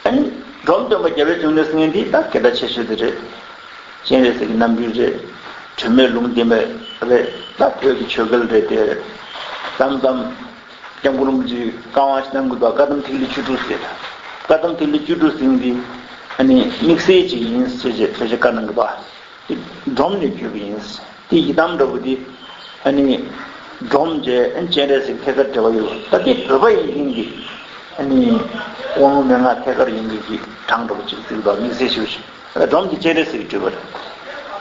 ཨ་ནི་འབྲོམ་སྟོན་པ་རྒྱལ་བའི་འབྱུང་གནས་ཟེར་མཁན་འདི་ད་སྐད་གྲགས་ཆེ་ཤོས་དེ་རེད། སྤྱན་རས་གཟིགས་ཀྱི་རྣམ་སྤྲུལ་རེད། དྲི་མེད་ལུང་བསྟན་པ་རེད། ད་བོད་ཀྱི་ཆོས་སྐལ་རེད། དེ་རེད། ཙམ་ཙམ་སྐྱབས་མགོན་རིན་པོ་ཆེས་བཀའ་དབང་ཞིག་གནང་གི་འདུག་བཀའ་གདམས་ཐིག་ལེ་བཅུ་དྲུག་ཟེར། བཀའ་གདམས་ཐིག་ལེ་བཅུ་དྲུག་ཟེར་མཁན་འདི་ཨ་ནི་དམིགས་བསལ་ཅིག་ཡིན་ཟེར་བྱས་ཕལ་ཆེར་བཀའ་གནང་གི་འདུག་དེ་འབྲོམ་ནས་བརྒྱུད་པ་ཡིན། དེ་ཡི་དམ་འདྲ་བོ་དེ་ཨ་ནི་འབྲོམ་བཅས་ཨ་ནི་སྤྱན་རས་གཟིགས་ཐད་ཀར་འབྲེལ་བ་ཡོད། ད་དེ་བོད་པ་ཡིན་མཁན་གྱི་ཨ་ནི་དབང་ལུང་མན་ངག་ཐད་ཀར་ཡིན་མཁན་གྱི་གྲངས་འདྲ་བོ་ཅིག་བརྩི་གི་འདུག་དམིགས་བསལ་ཞུ་ཞིང་། འབྲོམ་གྱི་སྤྱན་རས་གཟིགས་སྤྲུལ་པ་རེད།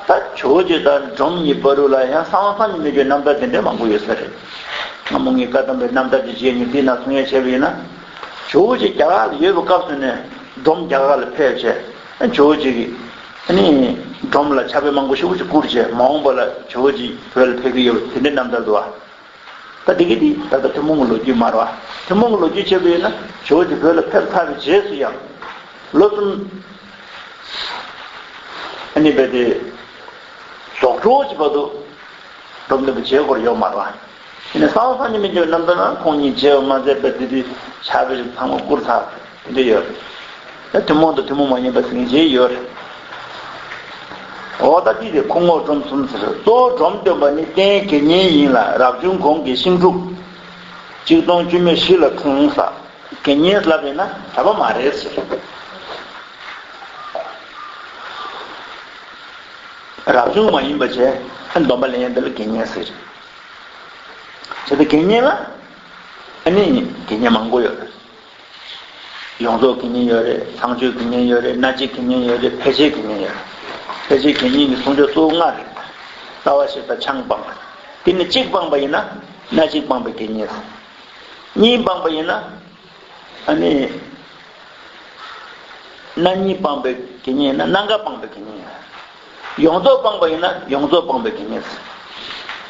ད་ཇོ་བོ་རྗེ་དང་འབྲོམ་གཉིས་བར་དུ་ལ་ཡང་གསང་བ་སངས་རྒྱས་མི་འགྱུར་རྣམ་ཐར་དེ་འདྲ་མང་པོ་ཡོད་ས་རེད། སྔ་མོ་ངས་བཀའ་གདམས་པའི་རྣམ་ཐར་གྱི་རྗེས་ཉིད་དེའི་ནང་གསུང་ཡ་བྱས་པ་ཡིན་ན། ཇོ་བོ་རྗེ་རྒྱ་གར་ལ་ཡོད་པའི་སྐབས་སུ་ནས་འབྲོམ་རྒྱ་གར་ལ་ཕེབས་བྱས། ཇོ་བོ་རྗེ་གིས་ཨ་ནི་འབྲོམ་ལ་ཕྱག་དཔེ་མང་པོ་ཞེ་པོ་ཅིག་བསྐུར་བྱས། མ་འོངས་པ་ལ་ཇོ་བོ་རྗེ་བོད་ལ་ཕེབས་ཀྱི་ཡོད་པ་དེ་འདྲའི་རྣམ་ཐར་འདུག་བ། ད་དེ་གི་དེ་ད་ལྟ་ཐུན་མོང་གི་ལོ་རྒྱུས་མ་རེད་བ། ཐུན་མོང་གི་ལོ་རྒྱུས་བྱས་པ་ཡིན་ན་ཇོ་བོ་རྗེ་བོད་ལ་ཕེབས་ཚར་བའི་རྗེས་སུ་ཡང་ལོ་གསུམ་ཨ་ནི་རྦད་དེ་རྫོགས་འགྲོ་གི་བར་དུ་འབྲོམ་སྟོན་པ་མཇལ་དགོས་ཡོད་མ་རེད་བ། ཡིན་ནའི་གསང་བ་སངས་རྒྱས་མི་འགྱུར་རྣམ་ཐར་ནང་ཁོང་གཉིས་མཇལ་བ་མ་ཟད་པ་དེ་དུས་ཕྱག་དཔེ་ཚང་མ་བསྐུར་ཚར་དེ་འདྲ་ཡོད་རེད། ད་ཐུན་མོང་དང་ཐུན་མོང་མ་ཡིན་པ་ཟེར་མཁན་ཡོད་རེད། འོ་ད་དེ་དེ་ཁུངས་ངོགས་འབྲོམ་གསུམ་ཟེར། གཙོ་བོ་འབྲོམ་སྟོན་པ་ནི་རྟེན་དགེ་བསྙེན་ཡིན་ལ་རབ་བྱུང་གོང་གི་ཤིང་འབྲུག་གཅིག་སྟོང་བཅུ་མེད་བཞི་ལ་འཁྲུངས་ས། དགེ་བསྙེན་ལབ་ཡིན་ན་གྲྭ་པ་མ་རེད་ཟེར། རབ་བྱུང་མ་ཡིན་པ་བྱས་སྡོམ་པ་ལེན་ཡ་འདི་ལ་དགེ་བསྙེན་ཟེར། བྱས་ཙང་དགེ་བསྙེན་ལ་ཨ་ནི་དགེ་བསྙེན་མང་པོ་ཡོད་རེད། ཡོངས་རྫོགས་དགེ་བསྙེན་ཡོད་རེད། ཚངས་སྤྱོད་དགེ་བསྙེན་ཡོད་རེད། སྣ་གཅིག་དགེ་བསྙེན་ཡོད་རེད། ཕལ་ཆེར་དགེ་བསྙེན་ཡོད་རེད། ཕལ་ཆེར་དགེ་བསྙེན་གྱི་གསུང་ཆོས་གཙོ་བོ་ལྔ་རེད། ལྟ་བ་བཞི་དང་ཆང་སྤངས་པ། དེ་ནི་གཅིག་སྤངས་པ་ཡིན་ན་སྣ་གཅིག་སྤངས་པའི་དགེ་བསྙེན། གཉིས་སྤངས་པ་ཡིན་ན། ཨ་ནི། སྣ་གཉིས་སྤངས་པའི་དགེ་བསྙེན་ཡིན་ན་སྣ་འགའ་སྤངས་པའི་དགེ་བསྙེན་ཡིན། ཡོངས་རྫོགས་སྤངས་པ་ཡིན་ན་ཡོངས་རྫོགས་སྤངས་པའི་དགེ་བསྙེན་ཟེར།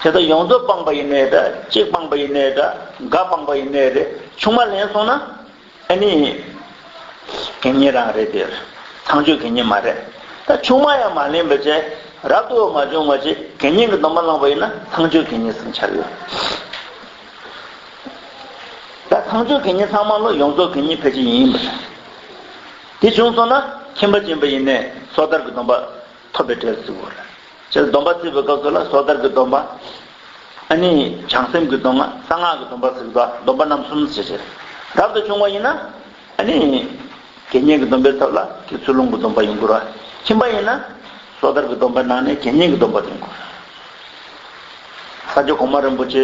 བྱས་ཙང་ཡོངས་རྫོགས་སྤངས་པ་ཡིན་ནའི་འདྲ། གཅིག་སྤངས་པ་ཡིན་ནའི་འདྲ། འགའ་སྤངས་པ་ཡིན་ནའི་རེད། ཆུང་མ་ལེན་སོང་ན། ཨ་ནི། དགེ་བསྙེན་རང་རེད་དེ། ཚངས་སྤྱོད་དགེ་བསྙེན་མ་རེད། ད་ཆུང་མ་ཡང་མ་ལེན་པ་བྱས། རབ་ཏུ་མ་བྱུང་བ་ཅིག་དགེ་བསྙེན་གྱི་སྡོམ་པ་བླངས་པ་ཡིན་ན་ཚངས་སྤྱོད་དགེ་བསྙེན་ཟེར་ཆགས་ཡོད། ད་ཚངས་སྤྱོད་དགེ་བསྙེན་ཚང་མ་ལོ་ཡོངས་རྫོགས་དགེ་བསྙེན་ཕལ་ཆེར་ཡིན་པ་རེད། དེ་བྱུང་སོང་ན་ཁྱིམ་པ་སྦྱིན་པ་ཡིན་ནའི་སོ་ཐར་གྱི་སྡོམ་པ་ཐོབ་པའི་གྲས་སུ་བརྩི་དགོས་རེད། ཅེས་སྡོམ་པ་བརྩི་བའི་སྐབས་སུ་ལ་སོ་ཐར་གྱི་སྡོམ་པ། ཨ་ནི་བྱང་སེམས་ཀྱི་སྡོམ་པ། གསང་སྔགས་ཀྱི་སྡོམ་པ་ཟེར་གྱི་འདུག་སྡོམ་པ་རྣམ་གསུམ་ཟེར་བྱས། རབ་ཏུ་བྱུང་བ་ཡིན་ན། ཨ་ནི། དགེ་བསྙེན་གྱི་སྡོམ་པའི་ཚབ་ལ་དགེ་ཚུལ་སློང་གི་སྡོམ་པ་ཡོང་དགོས་རེད། ཁྱིམ་པ་ཡིན་ན། སོ་ཐར་གྱི་སྡོམ་པའི་ནང་ནས་དགེ་བསྙེན་གྱི་སྡོམ་པ་ཡོང་དགོས་རེད། ས་སྐྱ་གོང་མ་རིན་པོ་ཆེ་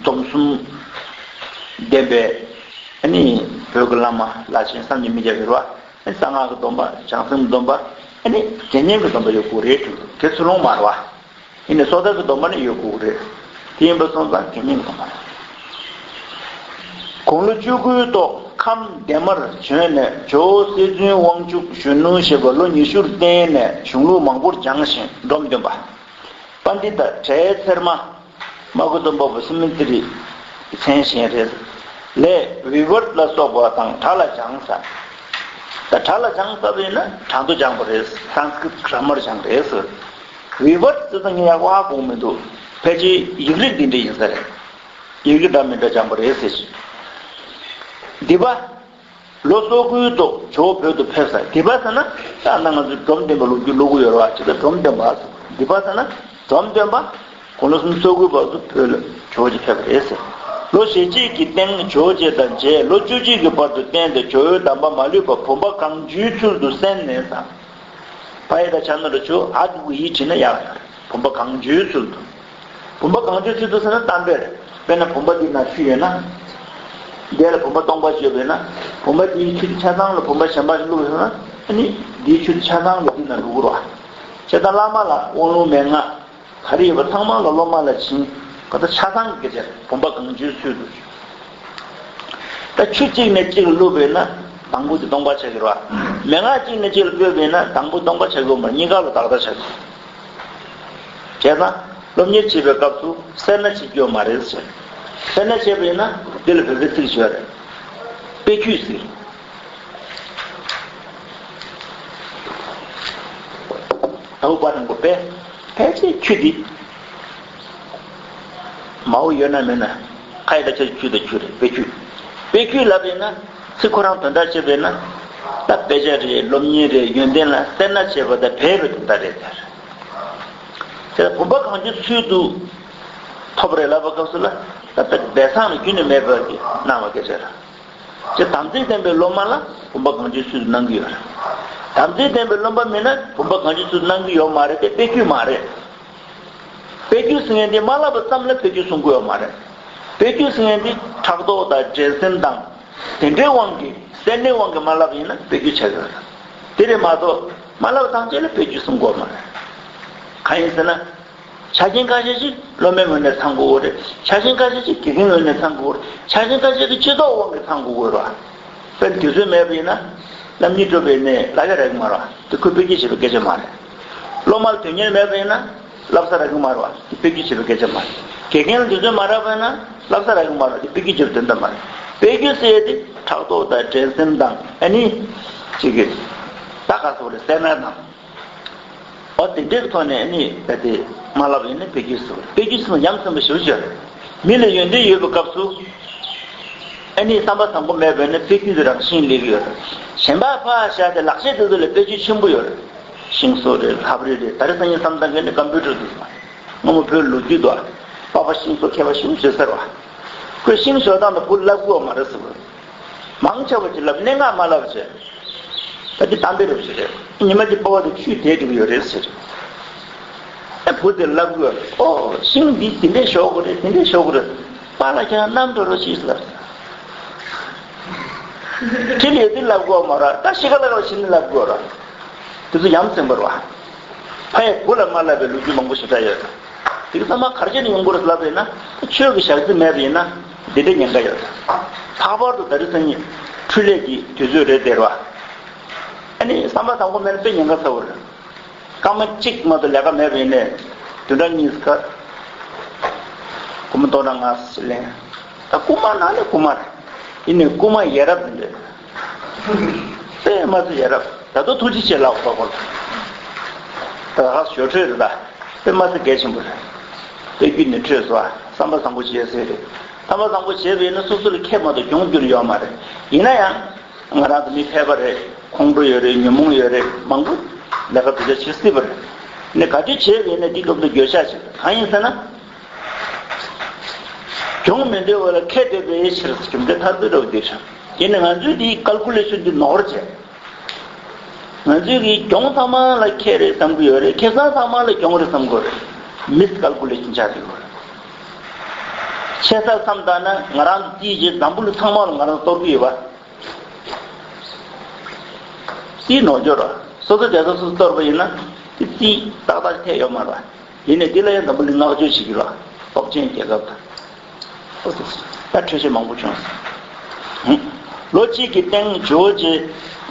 སྡོམ་གསུམ་ལྡན་པའི། ཨ་ནི། བོད་ཀྱི་བླ་མ་བླ་ཆེན་བསམ་གྱིས་མི་ཁྱབ་པ་ཡོད་རེད་བ། གསང་སྔགས་ཀྱི་སྡོམ་པ། བྱང་སེམས་ཀྱི་སྡོམ་པ། ཨ་ནི་དགེ་བསྙེན་གྱི་སྡོམ་པ་ཡོད་དགོས་རེད། དགེ་ཚུལ་སློང་མ་རེད་བ། ཡིན་ནའི་སོ་ཐར་གྱི་སྡོམ་པ་ནི་ཡོད་དགོས་རེད། དེ་ཡིན་པ་སོང་ཙང་དགེ་བསྙེན་གྱི་སྡོམ་པ་རེད། དགུང་ལོ་བཅུ་དགུའི་ཐོག་ཁམས་འདན་མར་བྱོན་ནས་ཇོ་བོ་སྲས་བཙུན་དབང་ཕྱུག་གཞོན་ནུ་ཞེས་པ་ལོ་ཉི་ཤུར་བསྟེན་ནས་གཞུང་ལུགས་མང་པོར་སྦྱངས་ཤིང་འབྲོམ་སྟོན་པ། པཎྜི་ཏ་གྲལ་ཚེར་མ། སྨྲ་སྒོ་སྟོན་པ་པོ་སུ་མི་ཏྲི་ཡི་མཚན་གཞན་རེད། ལས་བི་བརྟ་ལ་སོགས་པ་དང་གྲྭ་ལ་སྦྱངས་ས། ད་གྲྭ་ལ་སྦྱངས་ས་བས་ན་གྲྭ་མདོ་སྦྱངས་པ་རེད། སཾ་སྐྲྀཏ་གྷ་ར་མར་སྦྱངས་རེད་ཟེར། བི་བརྟ་ཟེར་ཙང་ངས་ཡག་པོ་ཧ་གོ་མི་འདུག་ཕལ་ཆེར་ཡིག་རིགས་འདི་འདྲ་ཡིན་ས་རེད། ཡི་གེ་འདྲ་མི་འདྲ་སྦྱངས་པ་རེད་ཟེར། འདི་པ། ལོ་སོ་དགུའི་ཐོག་ཇོ་བོ་བོད་དུ་ཕེབས་ས། འདི་པ་ཟེར་ན་ད་ནང་ང་ཚོས་འབྲོམ་སྟོན་པ་ལོ་རྒྱུས་ཀློག་གི་ཡོད་རེད་བ། ཅི་ལྟར་འབྲོམ་སྟོན་པ་ཟེར། འདི་པ་ཟེར་ན་འབྲོམ་སྟོན་པ་དགུང་ལོ་སུམ་ཅུ་སོ་དགུའི་བར་དུ་བོད་ལ་ཇོ་བོ་རྗེ་ཕེབས་པ་རེད་ཟེར། ལོ་ཞེ་གཅིག་གི་སྟེང་ཇོ་བོ་རྗེ་དང་མཇལ། ལོ་བཅུ་གཅིག་གི་བར་དུ་བསྟེན་ཏེ་ཇོ་བོའི་གདམས་པ་མ་ལུས་པ་བུམ་པ་གང་བྱོའི་ཚུལ་དུ་གསན་ནས་སམ། ཕ་ཡི་ད་ཆ་ན་རུ་ཆུ་ཨ་དུ་གུ་ཡི་བྲིས་ན་ཡག་ཡོད་རེད། བུམ་པ་གང་བྱོའི་ཚུལ་དུ། བུམ་པ་གང་བྱོའི་ཚུལ་དུ་ཟེར་ན་གཏམ་དཔེ་རེད། དཔེར་ན་བུམ་པ་འདི་ན་ཆུ་ཡོད་ན། འདི་ལ་བུམ་པ་སྟོང་པ་བྱས་པ་ཡོད་ན། བུམ་པ་འདིའི་ཆུ་ཆ་ཚང་ལ་བུམ་པ་གཞན་པ་ཞིག་བླུགས་ཡོད་ན། ཨ་ནི་འདིའི་ཆུ་ཆ་ཚང་ལ་འདི་ན་བླུགས་རོགས། བྱས་ཙང་བླ་མ་ལ་དབང་ལུང་མན་ངག་ག་རེ་ཡོད་པ་ཚང་མ་ལ་སློབ་མ་ལ་བྱིན། ག་ད་ཆ་ཚང་གི་སྐད་ཆ་རེད། བུམ་པ་གང་བྱོའི་ཚུལ་དུ། ད་ཆུ་གཅིག་ནས་གཅིག་ལ་བླུགས་པས་ན་དང་པོ་དེ་སྟོང་པ་ཆགས་ཀྱི་རེད་བ། མན་ངག་གཅིག་ནས་གཅིག་ལ་སྤོས་པས་ན་དང་པོ་སྟོང་པ་ཆགས་ཀྱི་ཡོད་མ་རེད། གཉིས་ཀ་ལ་དག་དག་ཆགས་ཀྱི་རེད། བྱས་ཙང་སློབ་གཉེར་བྱེད་པའི་སྐབས་སུ་སེར་སྣ་བྱེད་རྒྱུ་ཡོད་མ་རེད་ཟེར། སེར་སྣ་བྱས་པས་ན་འདི་ལ་བོད་པའི་ཚིག་ཞུ་བ་རེད། དཔེ་རྒྱུད་ཟེར། ད་འུ་པ་དང་པོ་དཔེ། ཕལ་ཆེར་ཆུ་འདི། མའོ་ཡོད་ན་མེད་ན། ཁ་ཡི་ད་ཆ་ཆུ་དང་ཆུ་རེད། དཔེ་ཆུ། དཔེ་ཆུ་ལབ་ཡིན་ན། ཚིག་ཁོ་རང་དོན་དག་བྱས་པས་ན། ད་དཔེ་ཆ་རེད། སློབ་གཉེར་རེད། ཡོན་ཏན་ལ་སེར་སྣ་བྱེད་པ་དང་འབད་པའི་དོན་དག་རེད་ཟེར། དེ་ལ་བུམ་པ་གང་བྱོའི་ཚུལ་དུ་ཐོབ་རེད་ལབ་པའི་སྐབས་སུ་ལ། ད་ལྟ་སྦས་གསང་ལ་རྒྱུན་ནས་མེད་པར་གནང་བ་སྐད་ཆ་རེད། ཅེས་དམ་ཚིག་ལྡན་པའི་སློབ་མ་ལ་བུམ་པ་གང་བྱོའི་ཚུལ་དུ་གནང་གི་ཡོད་རེད། དམ་ཚིག་ལྡན་པའི་སློབ་མ་མིན་ན་བུམ་པ་གང་བྱོའི་ཚུལ་དུ་གནང་གི་ཡོད་མ་རེད་དེ། དཔེ་རྒྱུད་མ་རེད། དཔེ་རྒྱུད་ཟེར་མཁན་དེ་མ་བསླབ་པ་ཙམ་ལ་དཔེ་རྒྱུད་གསུང་གི་ཡོད་མ་རེད། དཔེ་རྒྱུད་ཟེར་མཁན་དེ་ཕྲག་དོག་དང་འགྲན་སེམས་དང་དེ་འདྲའི་དབང་གིས། སེར་སྣའི་དབང་གིས་མ་བསླབ་པ་ཡིན་ན་དཔེ་རྒྱུད་ཆགས་ཀྱི་ཡོད་རེད། དེ་རེད་མ་གཏོགས་མ་བསླབ་པ་ཐམས་ཅད་ལ་དཔེ་རྒྱུད་གསུང་གི་ཡོད་མ་རེད། གང་ཡིན་ཟེར་ན། ཆ་རྐྱེན་ཁ་ཤས་ཤིག་སློབ་མའི་ངོས་ནས་ཚང་དགོས་རེད། ཆ་རྐྱེན་ཁ་ཤས་ཤིག་དགེ་རྒན་ངོས་ནས་ཚང་དགོས་རེད། ཆ་རྐྱེན་ཁ་ཤས་ཤིག་སྤྱི་ཚོགས་དབང་གིས་ཚང་དགོས་རེད་བ། དཔེར་ན་དུས་ཚོད་མེད་པ་ཡིན་ན། སློབ་གཉེར་སྤྲོད་པའི་ནས་ལབ་ཡ་རག་གི་མ་རེད་བ། དེ་ཁོས་དཔེ་ཁྲིད་བྱེད་པའི་སྐད་ཆ་མ་རེད། སློབ་མ་ལ་དོན་གཉེར་མེད་པ་ཡིན་ན། བསླབ་ས་རག་གི་མ་རེད་བ། དེ་དཔེ་ཁྲིད་བྱེད་པའི་སྐད་ཆ་མ་རེད། དགེ་རྒན་ལ་དུས་ཚོད་མ་རག་པ་ཡིན་ན། བསླབ་ས་རག་གི་མ་རེད་བ། དེ་དཔེ་ཁྲིད་བྱེད་པའི་དོན་དག་མ་རེད། དཔེ་ཁྲིད་ཟེར་ཡ་དེ་ཕྲག་དོག་དང་འགྲན་སེམས་དང་། ཨ་ནི། ཅིག་གི། ད་ག་སོགས་རེད། སེར་སྣ་དང་། འོ་དེ་འདྲའི་ཐོག་ནས་ནི་ད་དེ་མ་ལབ་ཡིན་ན་དཔེ་རྒྱུད་ཟེར་བ། དཔེ་རྒྱུད་ཟེར་ན་ཡ་མཚན་པ་ཞེ་པོ་ཅིག་ཡོད་རེད། མི་ལ་ཡོན་ཏན་ཡོད་པའི་སྐབས་སུ། ཨ་ནི་བསམ་པ་བཟང་པོ་མེད་པས་ན་དཔེ་རྒྱུད་དེ་རང་བཞིན་ལེགས་ཡོད་རེད། གཞན་པ་ཕར་བཞག་སྟེ་ལག་ཤེས་དེ་ཚོ་ལ་དཔེ་རྒྱུད་ཆེན་པོ་ཡོད་རེད། ཤིང་བཟོ་རེད། ལྷ་བྲིས་རེད། ད་རེས་སང་ཉིན་བསམ་བཏང་མཁན་ནི་ཀམ་པུ་ཊར་འདུག་སྔ་མོ་བོད་ལོ་རྒྱུས་འདུག་པ་པ་ཤིང་བཟོ་མཁས་པ་ཞེ་པོ་ཅིག་ཟེར་བ། ཁོས་ཤིང་བཟོ་སྟངས་དང་བུ་ལབ་དགོས་པ་མ་རེད་ཟེར་བ། མང་ཆེ་བ་ཅིག་ལབ། སྙན་ངག་མ་ལབ་བྱས། ད་འདི་གཏམ་དཔེ་རེད་ཟེར། ཉི་མ་གཅིག་སྤོ་བོ་དེ་ཆུས་དེད་འགྲོ་གི་ཡོད་རེད་ཟེར། ཨ་བུ་དེ་ལབ་གི་ཡོད་རེད། ཨོ་ཤིང་འདི་དེ་འདྲས་ཞོག་གི་རེད། དེ་འདྲས་ཞོག་གི་རེད། པཱ་ལགས་ཁྱེད་རང་གནམ་འགྲོ་རོགས་ཞེས་ལབ། ཁྲིད་ལས་དེ་ལབ་དགོས་མ་ར། ད་ཤི་ཁ་ལ་ཁ་ལ་ཤི་ནི་ལབ་དགོས་ར། དེ་ཚོ་ཡ་མཚན་པ་རེད་བ། ཕ་ཡི་བུ་ལ་མ་ལབ་པའི་ལོ་རྒྱུས་མང་པོ་ཞེ་དྲག་ཡོད། དེ་གི་ཚང་མ་ག་རེ་བྱས་ནས་ཡོང་གི་རེད་ལབ་པ་ཡིན་ན། ཆོས་ཀྱི་ཞག་རྩི་མེད་པ་ཡིན་ན་འདི་འདྲའི་ཉེན་ཁ་ཡོད། ལྷག་པར་དུ་ད་རེས་སང་ཉིན་འཕྲུལ་ལས་ཀྱི་དུས་ཚོད་རེད་དེ་རེད་བ། ཨ་ནི་བསམ་པ་བཟང་པོ་མེད་ན་དཔེ་ཉེན་ཁ་ཚ་བོ་རེད། སྐར་མ་གཅིག་མ་གཏོགས་ལས་ཀ་མེད་པ་ཡིན་ནའི་བདུན་ཕྲག་གཉིས་ཀ་སྒོར་མོ་སྟོང་ཕྲག་ལྔ་ཙམ་ལེན། ད་རྐུ་མ་ནང་ནས་རྐུ་མ་རེད། ཡིན་ནའི་རྐུ་མ་ཡ་རབས་རེད། དཔེ་མ་ཚད་ཡ་རབས། ད་དུང་ཐུགས་རྗེ་ཆེ་ལབ་དགོས་པ་ལ། ད་ཧ་ཞོ་འཕྲོད་རེད་ད། དཔེ་མ་ཚད་གལ་ཆེན་པོ་རེད། དཔེ་རྒྱུད་ནས་འཕྲོད་སོང་། བསམ་པ་བཟང་པོ་བྱས་ཟེར་རེད། བསམ་པ་བཟང་པོ་བྱས་པ་ཡིན་ན་སོ་སོ་ལ་ཁེ་མ་གཏོགས་གྱོང་རྒྱུ་ཡོད་མ་རེད། ཡིན་ན་ཡང་། ང་རང་ཚོ་མི་ཕལ་པ་རེད། ཁོང་ཁྲོ་ཡོད་རེད། ཉོན་མོངས་ཡོད་རེད། མང་པོ་ལས་ཀ་དེ་འདྲ་བྱེད་སྲིད་པ་རེད། ནས་ག་དུས་བྱས་པ་ཡིན་ན་འདི་སྐབས་ལ་འགྱོད་བཤགས་བྱེད་དགོས། གང་ཡིན་ཟེར་ན། གྱོང་མི་འདོད་པ་ལ་ཁེ་འདོད་པའི་ཕྱིར་རྒྱུ་འབྲས་ཐར་པའི་རབ་འདིར། ཡིན་ནའི་ང་ཚོའི་འདི་ཀལ་ཀུ་ལེ་ཤོན་འདི་ནོར་བྱས། ང་ཚོའི་གི་གྱོང་ཚང་མ་ལ་ཁེ་རེད་བསམ་གི་ཡོད་རེད། ཁེ་བཟང་ཚང་མ་ལ་གྱོང་རེད་བསམ་གི་ཡོད་རེད། མིས་ཀལ་ཀུ་ལེ་ཤོན་ཆགས་ཀྱི་ཡོད་རེད། ཆེ་ས་བསམ་བཏང་ན་ང་རང་ཚོ་ཅིའི་ཕྱིར་འཛམ་བུ་གླིང་ཚང་མ་ལ་ང་རང་གཏོར་གི་ཡོད་པ། དེའི་ནོར་འཁྱོར་རོ། སོ་སོ་རྒྱལ་ས་སོ་སོ་གཏོར་བ་ཡིན་ན་དེ་རྩིས་ཏག་ཏག་ཐེབས་ཡོད་མ་རེད། ཡིན་ནའི་འདི་ལ་ཡང་འཛམ་བུ་གླིང་བསྔགས་བརྗོད་བྱེད་ཀྱི་རོ། སྟོབས་ཆེན་རྒྱལ་ཁབ་དང་། ད་འཕྲོད་བཞེས་མང་པོ་བྱུང་སོང་། ལོ་གཅིག་གི་སྟེང་ཇོ་བོ་རྗེ་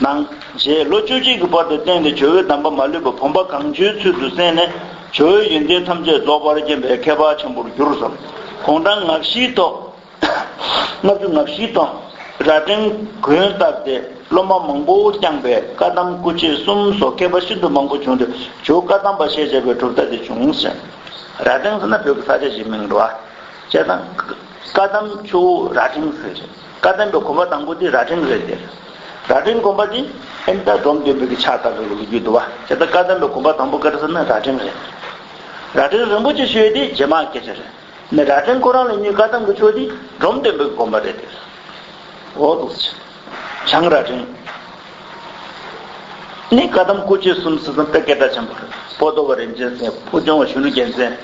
ནང་རྗེ་ལོ་བཅུ་གཅིག་གི་བར་དུ་བསྟེན་ཏེ་ཇོ་བོའི་གདམས་པ་མ་ལུས་པ་བུམ་པ་གང་བྱོའི་ཚུལ་དུ་གསན་ནས་ཇོ་བོའི་ཡོན་ཏན་ཐམས་ཅད་རྫོགས་པར་མཁྱེན་པའི་མཁས་པ་ཆེན་པོར་གྱུར་སོང་། དགུང་གྲངས་ང་བཞིའི་ཐོག་ལྔ་བཅུ་ང་བཞི་དང་རྭ་སྒྲེང་དགོན་བཏབ་སྟེ་སློབ་མ་མང་པོ་བསྐྱངས་པས་བཀའ་གདམས་སྐུ་མཆེད་གསུམ་སོགས་མཁས་པ་ཤིན་ཏུ་མང་པོ་བྱུང་སྟེ་ཇོ་བོ་བཀའ་གདམས་པ་ཞེས་བྱ་བའི་གྲུབ་མཐའ་དེ་བྱུང་ཟེར། རྭ་སྒྲེང་ཟེར་ན་བོད་ཀྱི་ས་ཆ་ཞིག་མིང་རེད་བ། བྱས་ཙང་བཀའ་གདམས་ཆུ་བོ་རྭ་སྒྲེང་ཟེར་རེད། བཀའ་གདམས་པའི་གོམ་པ་དང་པོ་དེ་རྭ་སྒྲེང་རེད་དེ། རྭ་སྒྲེང་དགོན་པ་དེ་ཨེ་ད་འབྲོམ་སྟོན་པའི་གི་ཕྱག་བཏབ་པའི་ལོ་རྒྱུས་འདུག་བ། བྱས་ཙང་བཀའ་གདམས་པའི་གོམ་པ་དང་པོ་ག་རེ་ཟེར་ན་རྭ་སྒྲེང་རེད། རྭ་སྒྲེང་རིན་པོ་ཆེ་ཞུས་དེ་རྗེས་མ་སྐད་ཆ་རེད། ནི་རྭ་སྒྲེང་ཁོ་རང་ལ་ཉོས་བཀའ་གདམས་ཀྱི་ཆོས་འདི་འབྲོམ་སྟོན་པའི་དགོན་པ་རེད་དེ། འོ་འདུག་སེ། བྱང་རྭ་སྒྲེང་། ནི་བཀའ་གདམས་སྐུ་མཆེད་གསུམ་ཟེར་ཙང་དཔེ་སྐད་གྲགས་ཆེན་པོ་རེད། པོ་ཏོ་བ་རིན་ཆེན་སེང་། ཕུར་ལྗང་བ་གཞོན་ནུ་རྒྱལ་མཚན།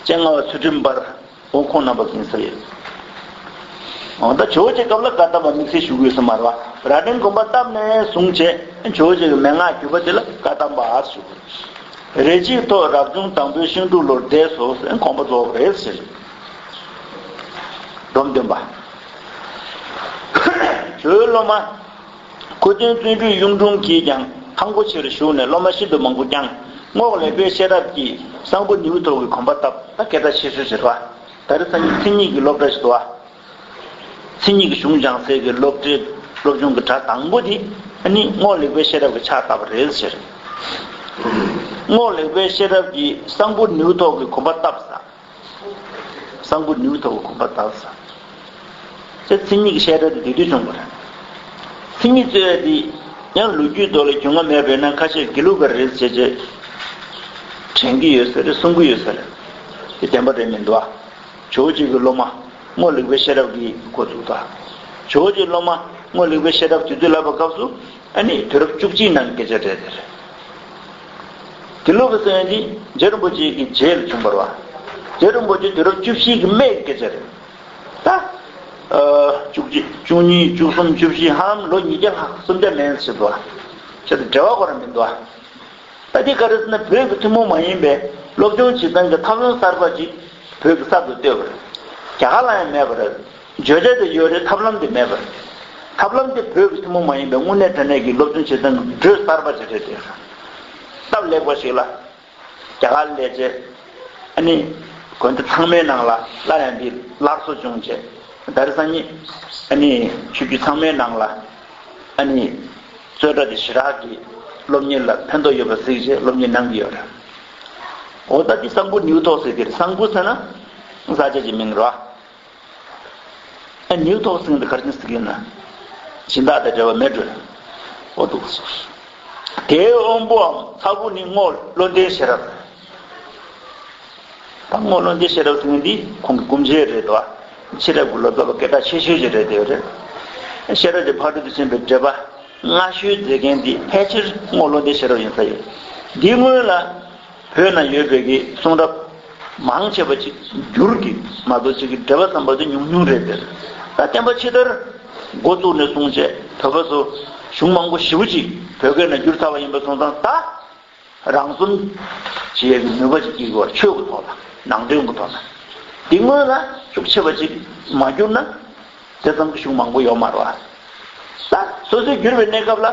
སྤྱན་སྔ་བ་ཚུལ་ཁྲིམས་དཔལ། འོ་ཁོང་རྣམ་པ་ཀུན་ཟེར་ཡོད། འོ་ད་ཇོ་བོ་རྗེ་སྐབས་ལ་བཀའ་གདམས་པ་དམིགས་བསལ་ཞུ་གི་ཡོད་ས་མ་རེད་བ། རྭ་སྒྲེང་དགོན་པ་བཏབ་ནས་བཟུང་བྱས་ཇོ་བོ་རྗེ་གི་མན་ངག་བརྒྱུད་པ་དེ་ལ་བཀའ་གདམས་པ་ཞུ་གི་ཡོད། རེ་གཅིག་ཐོག་རབ་བྱུང་དང་པོའི་ཤིང་འབྲུག་ལོར་འདས་སོ་ཟེར་དགོངས་པ་རྫོགས་པ་རེད་ཟེར། འབྲོམ་སྟོན་པ། ཇོ་བོའི་སློབ་མ། ཁུ་སྟོན་བརྩོན་འགྲུས་གཡུང་དྲུང་གིས་ཀྱང་ཁང་སྒོ་ཆེར་ཞུགས་ནས་སློབ་མ་ཤིན་ཏུ་མང་པོ་བསྐྱངས། རྔོག་ལེགས་པའི་ཤེས་རབ་ཀྱིས་གསང་ཕུ་ནེའུ་ཐོག་གི་དགོན་པ་བཏབ། ད་སྐད་གྲགས་ཆེ་ཤོས་ཤིག་རེད་བ། ད་རེས་སང་ཉིན་མཚན་ཉིད་ཀྱི་སློབ་གྲྭ་ཞིག་འདུག་བ། མཚན་ཉིད་ཀྱི་གཞུང་སྦྱང་སའི་གི་སློབ་གྲྭའི་སློབ་ཆུང་གི་གྲྭ་དང་པོ་དེ་ཨ་ནི་རྔོག་ལེགས་པའི་ཤེས་རབ་ཀྱིས་ཕྱག་བཏབ་པ་རེད་ཟེར། རྔོག་ལེགས་པའི་ཤེས་རབ་ཀྱིས་གསང་ཕུ་ནེའུ་ཐོག་གི་དགོན་པ་བཏབ་ས། གསང་ཕུ་ནེའུ་ཐོག་གི་དགོན་པ་བཏབ་ས། དེ་མཚན་ཉིད་ཀྱི་ཤེས་རབ་དེ་དེ་དུས་བྱུང་བ་རེད། མཚན་ཉིད་གཙོས་པ་དེ་ཡང་ལོ་རྒྱུས་ཐོག་ལ་རྒྱུས་མངའ་མེད་པས་ན་ཁ་ཤས་དགེ་ལུགས་པ་རེད་ཟེར་བྱས་དྲན་གྱི་ཡོད་ས་རེད། གསུང་གི་ཡོད་ས་རེད། དེ་བདེན་པ་རེད་མི་འདུག་ཨ། ཇོ་བོ་རྗེ་གི་སློབ་མ་རྔོག་ལེགས་པའི་ཤེས་རབ་ཀྱིས་འགོ་བཙུགས་ད། ཇོ་བོ་རྗེའི་སློབ་མ་རྔོག་ལེགས་པའི་ཤེས་རབ་དེ་དུས་ལབ་པའི་སྐབས་སུ་ཨ་ནི་དུས་རབས་བཅུ་གཅིག་ནང་སྐད་ཆ་རེད་དེ་རེད། དགེ་ལུགས་པའི་སྲོལ་འདི་རྗེ་རིན་པོ་ཆེ་གི་རྗེས་ལ་བྱུང་བ་རེད་བ། རྗེ་རིན་པོ་ཆེ་དུས་རབས་བཅུ་བཞི་གི་སྨད་ཀྱི་སྐད་ཆ་རེད། ད། ཨ། བཅུ་གཅིག་བཅུ་གཉིས་བཅུ་གསུམ་བཅུ་བཞི་ཧ་ལམ་ལོ་ཉིས་བརྒྱ་ལྷག་སུམ་བརྒྱ་མན་ཟེར་འདུག་བ། ཁྱེད་ཚོ་འབྲེལ་བ་ཁོ་རང་མི་འདུག་བ། ད་འདི་ག་རེ་ཟེར་ན་བོད་ཀྱི་ཐུན་མོང་མ་ཡིན་པའི་སློབ་སྦྱོང་བྱེད་སྟངས་ཀྱི་ཐབས་ལམ་གསར་པ་ཅིག་བོད་ཀྱིས་གསར་དུ་བཏོད་པ་རེད། རྒྱ་གར་ལ་ཡང་མེད་པ་རེད། བརྗོད་བྱ་དེ་ཡོད་རེད། ཐབས་ལམ་དེ་མེད་པ་རེད། ཐབས་ལམ་དེ་བོད་ཀྱི་ཐུན་མོང་མ་ཡིན་པའི་དངོས་གནས་དྲང་གནས་ཀྱི་སློབ་སྦྱོང་བྱེད་སྟངས་ཀྱི་འགྲོས་གསར་པ་ཅིག་རེད་དེ། སྟབས་ལེགས་པ་ཞིག་ལ། རྒྱ་གར་སླེབས་རྗེས། ཨ་ནི། དགོན་སྡེ་ཚང་མའི་ནང་ལ་སླར་ཡང་འདི་སླར་གསོ་བྱུང་རྗེས། ད་རེས་སང་ཉིན། ཨ་ནི། ཆོས་བརྒྱུད་ཚང་མའི་ནང་ལ། ཨ་ནི། རྩོད་གྲྭ་འདི་ཞེ་དྲག་གི་སློབ་གཉེར་ལ་ཕན་ཐོགས་ཡོད་པ་གཟིགས་རྗེས་སློབ་གཉེར་གནང་གི་ཡོད་རེད། འོ་ད་འདི་གསང་ཕུ་ནེའུ་ཐོག་ཟེར་གི་རེད། གསང་ཕུ་ཟེར་ན། ས་ཆ་གི་མིང་རེད་བ། ཨ་ནེའུ་ཐོག་ཟེར་གི་འདི་ག་རེ་ཟེར་གི་ཡིན་ན། སྦྱིན་བདག་དང་འབྲེལ་བ་མེད་འགྲོ། འོ་འདུག་སེ། དེའི་དབང་པོའམ་ཚ་བོ་ནི་རྔོག་བློ་ལྡན་ཤེས་རབ། ད་རྔོག་བློ་ལྡན་ཤེས་རབ་ཟེར་མཁན་འདི་ཁོང་གི་སྐུ་མཆེད་རེད་དོ། ཤེས་རབ་ཀྱི་བློ་རྩ་བ་སྐད་གྲགས་ཆེ་ཤོས་ཅིག་རེད་དེ་རེད། ཤེས་རབ་ཀྱི་ཕ་རོལ་ཏུ་ཕྱིན་པའི་འགྲེལ་པ་སྔ་ཤོས་མཛད་མཁན་འདི་ཕལ་ཆེར་རྔོག་བློ་ལྡན་ཤེས་རབ་ཡིན་ས་ཡོད། འདིའི་སྔོན་ལ། བོད་ན་ཡོད་པའི་གི་གསུང་རབ་མང་ཆེ་བ་ཅིག་འགྱུར་གྱི་མ་གཏོགས་ཅིག་གི་འགྲེལ་པ་བརྩམས་པ་དེ་ཉུང་ཉུང་རེད་དེ། ད་བསྟན་པ་ཕྱི་དར་ འགོ་བཙུགས་ནས་བཟུང་བྱས་བོད་པ་ཚོ་གཞུང་མང་པོ་ཞེ་པོ་ཅིག་བོད་སྐད་ནང་བསྒྱུར་ཚར་བ་ཡིན་པ་སོང་ཙང་ད། རང་རྩོམ་བྱེད་ཡས་ཀྱི་ནུས་པ་ཅིག་སྐྱེ་དགོས་པ། ཆོས་ཀྱི་ཐོག་ལ་ནང་དོན་གྱི་ཐོག་ལ། དེ་སྔོན་ལ་ཤུགས་ཆེ་བ་ཅིག་མ་བསྒྱུར་ན་དེ་ཙམ་གྱི་ཤུགས་མང་པོ་ཡོད་མ་རེད་བ། ད་སོ་སོས་བསྒྱུར་བའི་གནས་སྐབས་ལ་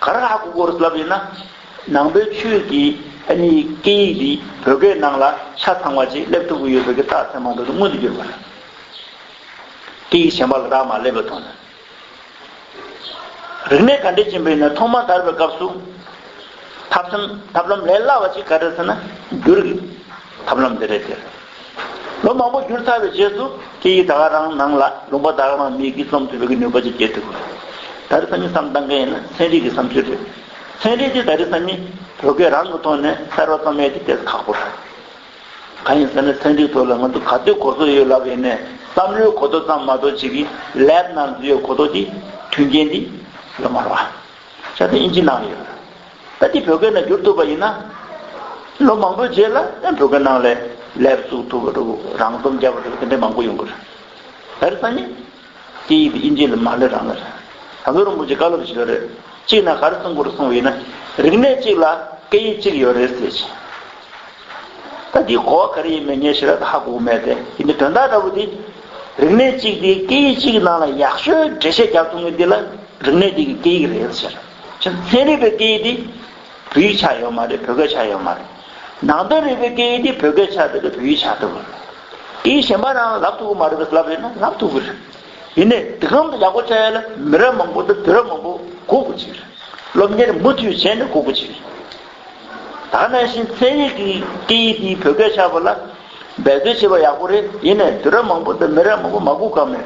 ག་རེ་ཧ་གོ་དགོས་རེད་ལབ་ཡིན་ན། ནང་པའི་ཆོས་ཀྱི་ཨ་ནི་སྐད་ཡིག་འདི་བོད་སྐད་ནང་ལ་ཆ་ཚང་བ་ཅིག་སླེབས་ཐུབ་ཀྱི་ཡོད་པའི་གི་རྟགས་མཚན་མང་དུ་མངོན་དུ་གྱུར་པ་རེད། སྐད་ཡིག་གཞན་པ་ལ་རག་མ་སླེབས་པའི་ཐོག་ནས། རིག་གནས་ག་འདྲས་ཕྱིན་པ་ཡིན་ན་ཐོག་མ་དར་བའི་སྐབས་སུ། ཐབས་ལམ་ཐབས་ལམ་ལས་སླ་བ་ཅིག་ག་རེ་ཟེར་ན་བསྒྱུར་གྱི་ཐབས་ལམ་དེ་རེད་དེ། ལོ་མང་པོ་བསྒྱུར་ཚར་བའི་རྗེས་སུ་སྐད་ཡིག་ད་ག་རང་ནང་ལ་ལུང་པ་ད་ག་རང་མིག་གིས་རྩོམ་ཐུབ་པའི་གི་ནུས་པ་ཅིག་སྐྱེ་ཐུབ་ཀྱི་རེད། ད་རེས་སང་ཉིན་བསམ་བཏང་མཁན་ཡིན་ན་ཚན་རིག་གི་བསམ་ཚུལ་རེད། ཚན་རིག་དེ་ད་རེས་སང་ཉིན་བོད་སྐད་རང་གི་ཐོག་ནས་གསར་བ་རྩོམ་ཡས་དེ་ཏོག་ཙམ་ཁག་པོ་རེད། གང་ཡིན་ཟེར་ན་ཚན་རིག་ཐོག་ལ་ང་ཚོ་ག་དུས་གོ་རྟོགས་ཡོད་ལབ་ཡིན་ནའི་བསམ་བློའི་གོ་རྟོགས་ཙམ་མ་གཏོགས་ཅིག་གིས་ལེབ་ནང་འཛུལ་ཡོད་གོ་རྟོགས་དེ་མཐུན་རྐྱེན་དེ་ཡོད་མ་རེད་བ། ཆ་དེ་ཨིན་ཇི་ནང་ཡོད། ད་དེ་བོད་སྐད་ནང་བསྒྱུར་ཐུབ་པ་ཡིན་ན། ལོ་མང་པོའི་རྗེས་ལ་ཡང་བོད་སྐད་ནང་ལ་ལེབ་བཙུགས་ཐུབ་པ་འདྲ་བོ་རང་རྩོམ་བརྒྱབ་པ་འདྲ་བོ་དེ་འདྲ་མང་པོ་ཡོང་གི་རེད། ད་རེས་སང་ཉིན། སྐད་ཡིག་དེ་དབྱིན་ཇི་ལ་མ་སླེབས་རང་ལ་རེད། དམ་པ་རིན་པོ་ཆེས་བཀའ་སློབ་ཞིག་ཡོད་རེད། གཅིག་ན་ག་རེ་གསུང་དགོས་རེད་གསུང་བ་ཡིན་ན། རིག་གནས་གཅིག་ལ་སྐད་ཡིག་གཅིག་ཡོད་རེད་ཟེར་ཅིང་། ད་འདིའི་གོ་བ་ག་རེ་ཡིན་མིན་ངས་ཞེ་དྲག་ཧ་གོ་གི་མེད་དེ། ཡིན་ནའི་དོན་དག་འདྲ་བོ་འདི། རིག་གནས་གཅིག་དེ་སྐད་ཡིག་གཅིག་གི་ནང་ལ་ཡག་ཤོས་འགྲེལ་བཤད་རྒྱག་ཐུབ་མཁན་འདི་ལ་རིག་གནས་འདི་གི་སྐད་ཡིག་རེད་ཟེར། ཅིང་ཚན་རིག་པའི་སྐད་ཡིག་འདི། བོད་ཡིག་ཆགས་ཡོད་མ་རེད། བོད་སྐད་ཆགས་ཡོད་མ་རེད། ནང་དོན་རིག་པའི་སྐད་ཡིག་འདི་བོད་སྐད་ཆགས་བསྡད་རེད། བོད་ཡིག་ཆགས་ཐུབ་ཀྱི་རེད། སྐད་ཡིག་གཞན་པ་རང་ལ་ལབ་ཐུབ་ཀྱི་མ་རེད་པས་ལབ་ཡོད་ན་ལབ་ཐུབ་ཀྱི་རེད། ཡིན་ནའི་དེ་གང་དུ་ཡག་པོ་ཆགས་ཡ་ལ་མི་རབས་མང་པོ་དང་དུས་རབས་མང་པོ་སྒུག་དགོས་ཀྱི་རེད། སློབ་གཉེར་མུ་མཐུད་བྱས་ནས་སྒུག་དགོས་ཀྱི་རེད། ད་ག་ནང་བཞིན་ཚན་རིག་གི་སྐད་ཡིག་འདི་བོད་སྐད་ཆགས་པ་ལ་འབད་རྩོལ་བྱེད་པ་ཡག་པོ་རེད། ཡིན་ནའི་དུས་རབས་མང་པོ་དང་མི་རབས་མང་པོ་མ་སྒུག་ག་མེད།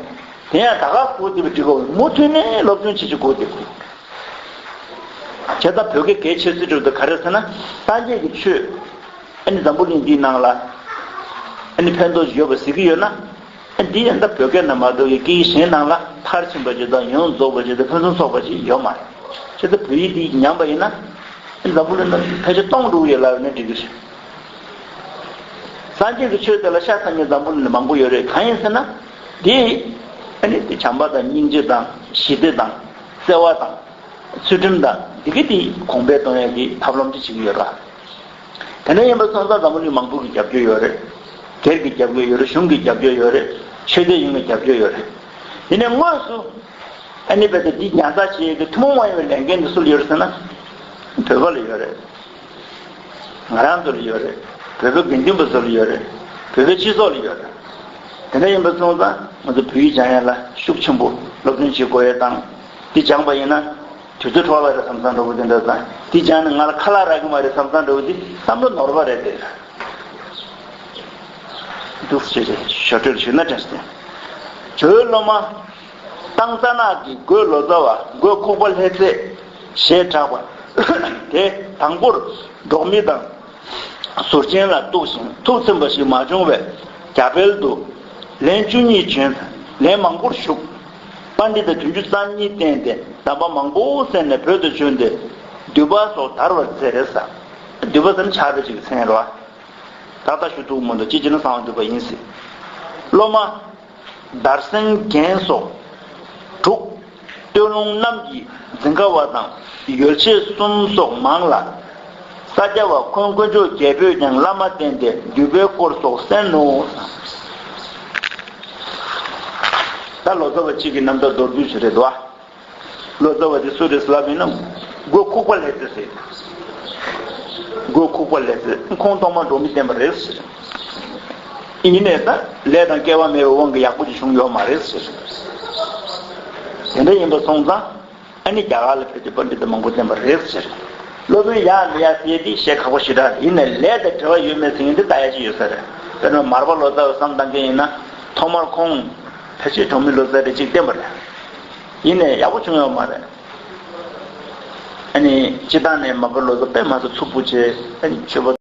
དེ་ཡང་ད་ག་སྒུག་བསྡད་པ་འགྲིག་གི་མུ་མཐུད་ནས་སློབ་སྦྱོང་བྱེད་ཀྱི་སྒུག་བསྡད་དགོས། བྱས་ཙང་བོད་སྐད་གལ་ཆེ་ཤོས་དེ་ག་རེ་ཟེར་ན། སངས་རྒྱས་ཀྱི་ཆོས། ཨ་ནི་འཛམ་བུ་གླིང་འདིའི་ནང་ལ། ཨ་ནི་ཕན་ཐོགས་ཡོད་པ་གཟིགས་ཀྱི་ཡོད་ན། ཨ་འདི་ཡང་ད་བོད་སྐད་ནང་མ་གཏོགས་ཀྱི་སྐད་ཡིག་གཞན་ནང་ལ་མཐར་ཕྱིན་པ་ཅིག་དང་ཡོངས་རྫོགས་པ་ཅིག་དང་ཕུན་སུམ་ཚོགས་པ་ཅིག་ཡོད་མ་རེད། བྱས་ཙང་བོད་ཡིག་འདི་ཉམས་པ་ཡིན་ན། ཨ་འཛམ་བུ་གླིང་ནང་ཕལ་ཆེར་སྟོང་འགྲོ་གི་ཡོད་ལབ་ཡོད་ན་འགྲིག་གི་རེད། སངས་རྒྱས་ཀྱི་ཆོས་དེ་ལ་ཤ་ཚ་མཁན་འཛམ་བུ་གླིང་ནང་མང་པོ་ཡོད་རེད། གང་ཡིན་ཟེར་ན། འདི། ཨ་ནི་དེ་བྱམས་པ་དང་སྙིང་རྗེ་དང་ཞི་བདེ་དང་བརྩེ་བ་དང་། ཚུལ་ཁྲིམས་དང་འདི་གི་དེ་གོང་འཕེལ་གཏོང་ཡག་གི་ཐབས་ལམ་དེ་བྱེད་ཀྱི་ཡོད་ར། དེ་འདྲ་ཡིན་པ་སོང་ཙང་འཛམ་བུ་གླིང་མང་པོ་གི་རྒྱབ་སྐྱོར་ཡོད་རེད། སྒེར་གྱི་རྒྱབ་སྐྱོར་ཡོད་རེད། གཞུང་གི་རྒྱབ་སྐྱོར་ཡོད་རེད། ཆོས་དད་ཡོད་མཁན་རྒྱབ་སྐྱོར་ཡོད་རེད། ཡིན་ནའི་དངོས་སུ། ཨ་ནི་རྦད་དེ་འདི་ཉར་ཚགས་བྱེད་ཡག་གི་ཐུན་མོང་མ་ཡིན་པའི་ལས་འགན་དེ་སུ་ལ་ཡོད་རེད་ཟེར་ན། བོད་པ་ལ་ཡོད་རེད། ང་རང་ཚོ་ལ་ཡོད་རེད། བོད་པའི་དགེ་འདུན་པ་ཚོ་ལ་ཡོད་རེད། བོད་པའི་སྤྱི་ཚོགས་ལ་ཡོད་རེད། དེ་འདྲ་ཡིན་པ་སོང་ཙང་ང་ཚོ་བོད་ཡིག་སྦྱང་ཡག་ལ་ཤུགས་ཆེན་པོ་སློབ་སྦྱོང་བྱེད་དགོས་ཡག་དང་། འདི་སྦྱངས་པ་ཡིན་ན། དུས་ཚོད་འཕྲོ་བ་རེད་བསམ་བསམ་འདྲ་བོ་དེ་འདྲ་དང་། འདི་སྦྱངས་ནས་ང་ལ་ཁ་ལག་རག་གི་མ་རེད་བསམ་བསམ་འདྲ་བོ་འདི་བསམ་བློ་ནོར་བ་རེད་དེ། འདུག་ཟེར་ཞོར་སྤྲོད་ཞུས་ན་དྲན་སོང་། ཇོ་བོའི་སློབ་མ། སྟག་ཚང་ནག་གི་རྒོད་ལོ་ཙཱ་བ་རྒོད་ཁུག་པ་ལྷས་བཙས་ཞེས་གྲགས་པ། དེ་དང་པོར་འབྲོག་མི་དང་། ཟུར་ཆེན་ལ་གཏུགས་ཤིང་ཐུགས་ཚིམ་པ་ཞིག་མ་བྱུང་བས་རྒྱ་བལ་དུ་ལན་བཅུ་གཉིས་བྱོན། ལན་མང་པོར་ཞུགས། པཎྜི་ཏ་བདུན་ཅུ་རྩ་གཉིས་བསྟེན་ཏེ་གདམས་པ་མང་པོ་གསན་ནས་བོད་དུ་བྱོན་ཏེ་འདུས་པ་སོགས་དར་བར་མཛད་ཟེར། འདུས་པ་ཟེར་ན་ཆར་པ་ཅིག་གི་མཚན་རེད་བ། ད་ལྟ་ཞུ་ཐུབ་མི་འདུག་ཅི་བྱས་ན་གསང་བ་འདུས་པ་ཡིན་ཟེར། སློབ་མ། དར་སེང་རྒྱན་སོགས་དྲུག་སྟོད་ལུང་གནམ་གྱི་འཛིན་མཁར་བ་དང་ཡོལ་ཆེ་གསུམ་སོགས་མང་ལ། ས་སྐྱ་བ་འཁོན་དཀོན་མཆོག་རྒྱལ་པོས་ཀྱང་བླ་མ་བསྟེན་ཏེ་འདུས་པའི་སྐོར་སོགས་གསན་ནོ། ད་ལོ་ཙཱ་བ་གཅིག་གི་རྣམ་ཐར་མདོར་བསྡུས་ཤིག་རེད་དོ། ལོ་ཙཱ་བ་དེ་སུ་རེད་ལབ་ཡིན་ན། རྒོད་ཁུག་པ་ལྷས་བཙས་ཟེར། རྒོད་ཁུག་པ་ལྷས་བཙས་ཁོང་ཐོག་མར་འབྲོག་མི་བསྟེན་པ་རེད་ཟེར། ཡིན་ནའི་ད་ལས་དང་སྐལ་བ་མེད་པའི་དབང་གིས་ཡག་པོ་ཅིག་བྱུང་ཡོད་མ་རེད་ཟེར། དེ་འདྲ་ཡིན་པ་སོང་ཙང་ཨ་ནི་རྒྱ་གར་ལ་ཕེབས་ཏེ་པཎྜི་ཏ་མང་པོ་བསྟེན་པ་རེད་ཟེར། སློབ་དཔོན་ཡག་མི་ཡག་ཟེར་དེ་བཤད་ཁག་པོ་ཞེ་དྲག་རེད། ཡིན་ནའི་ལས་དང་འབྲེལ་བ་ཡོད་མེད་ཟེར་མཁན་དེ་ལྟ་ཡ་ཅིག་ཡོད་ས་རེད། དཔེར་ན་མར་པ་ལོ་ཙཱ་བས་བསམ་བཏང་མཁན་ཡིན་ན་ཐོག་མར་ཁོང་ཕལ་ཆེར་གྲོང་མི་ལོ་ཙཱ་རེ་གཅིག་བསྟེན་པ་རེད། ཡིན་ནའི་ཡག་པོ་བྱུང་ཡོད་མ་རེད། ཨ་ནི་སྤྱིར་བཏང་ནས་མར་པ་ལོ་ཙཱ་དཔེ་མ་ཚད་ཚུགས་པོ་ཆེ། ཨ་ནི་ཆོས་པ་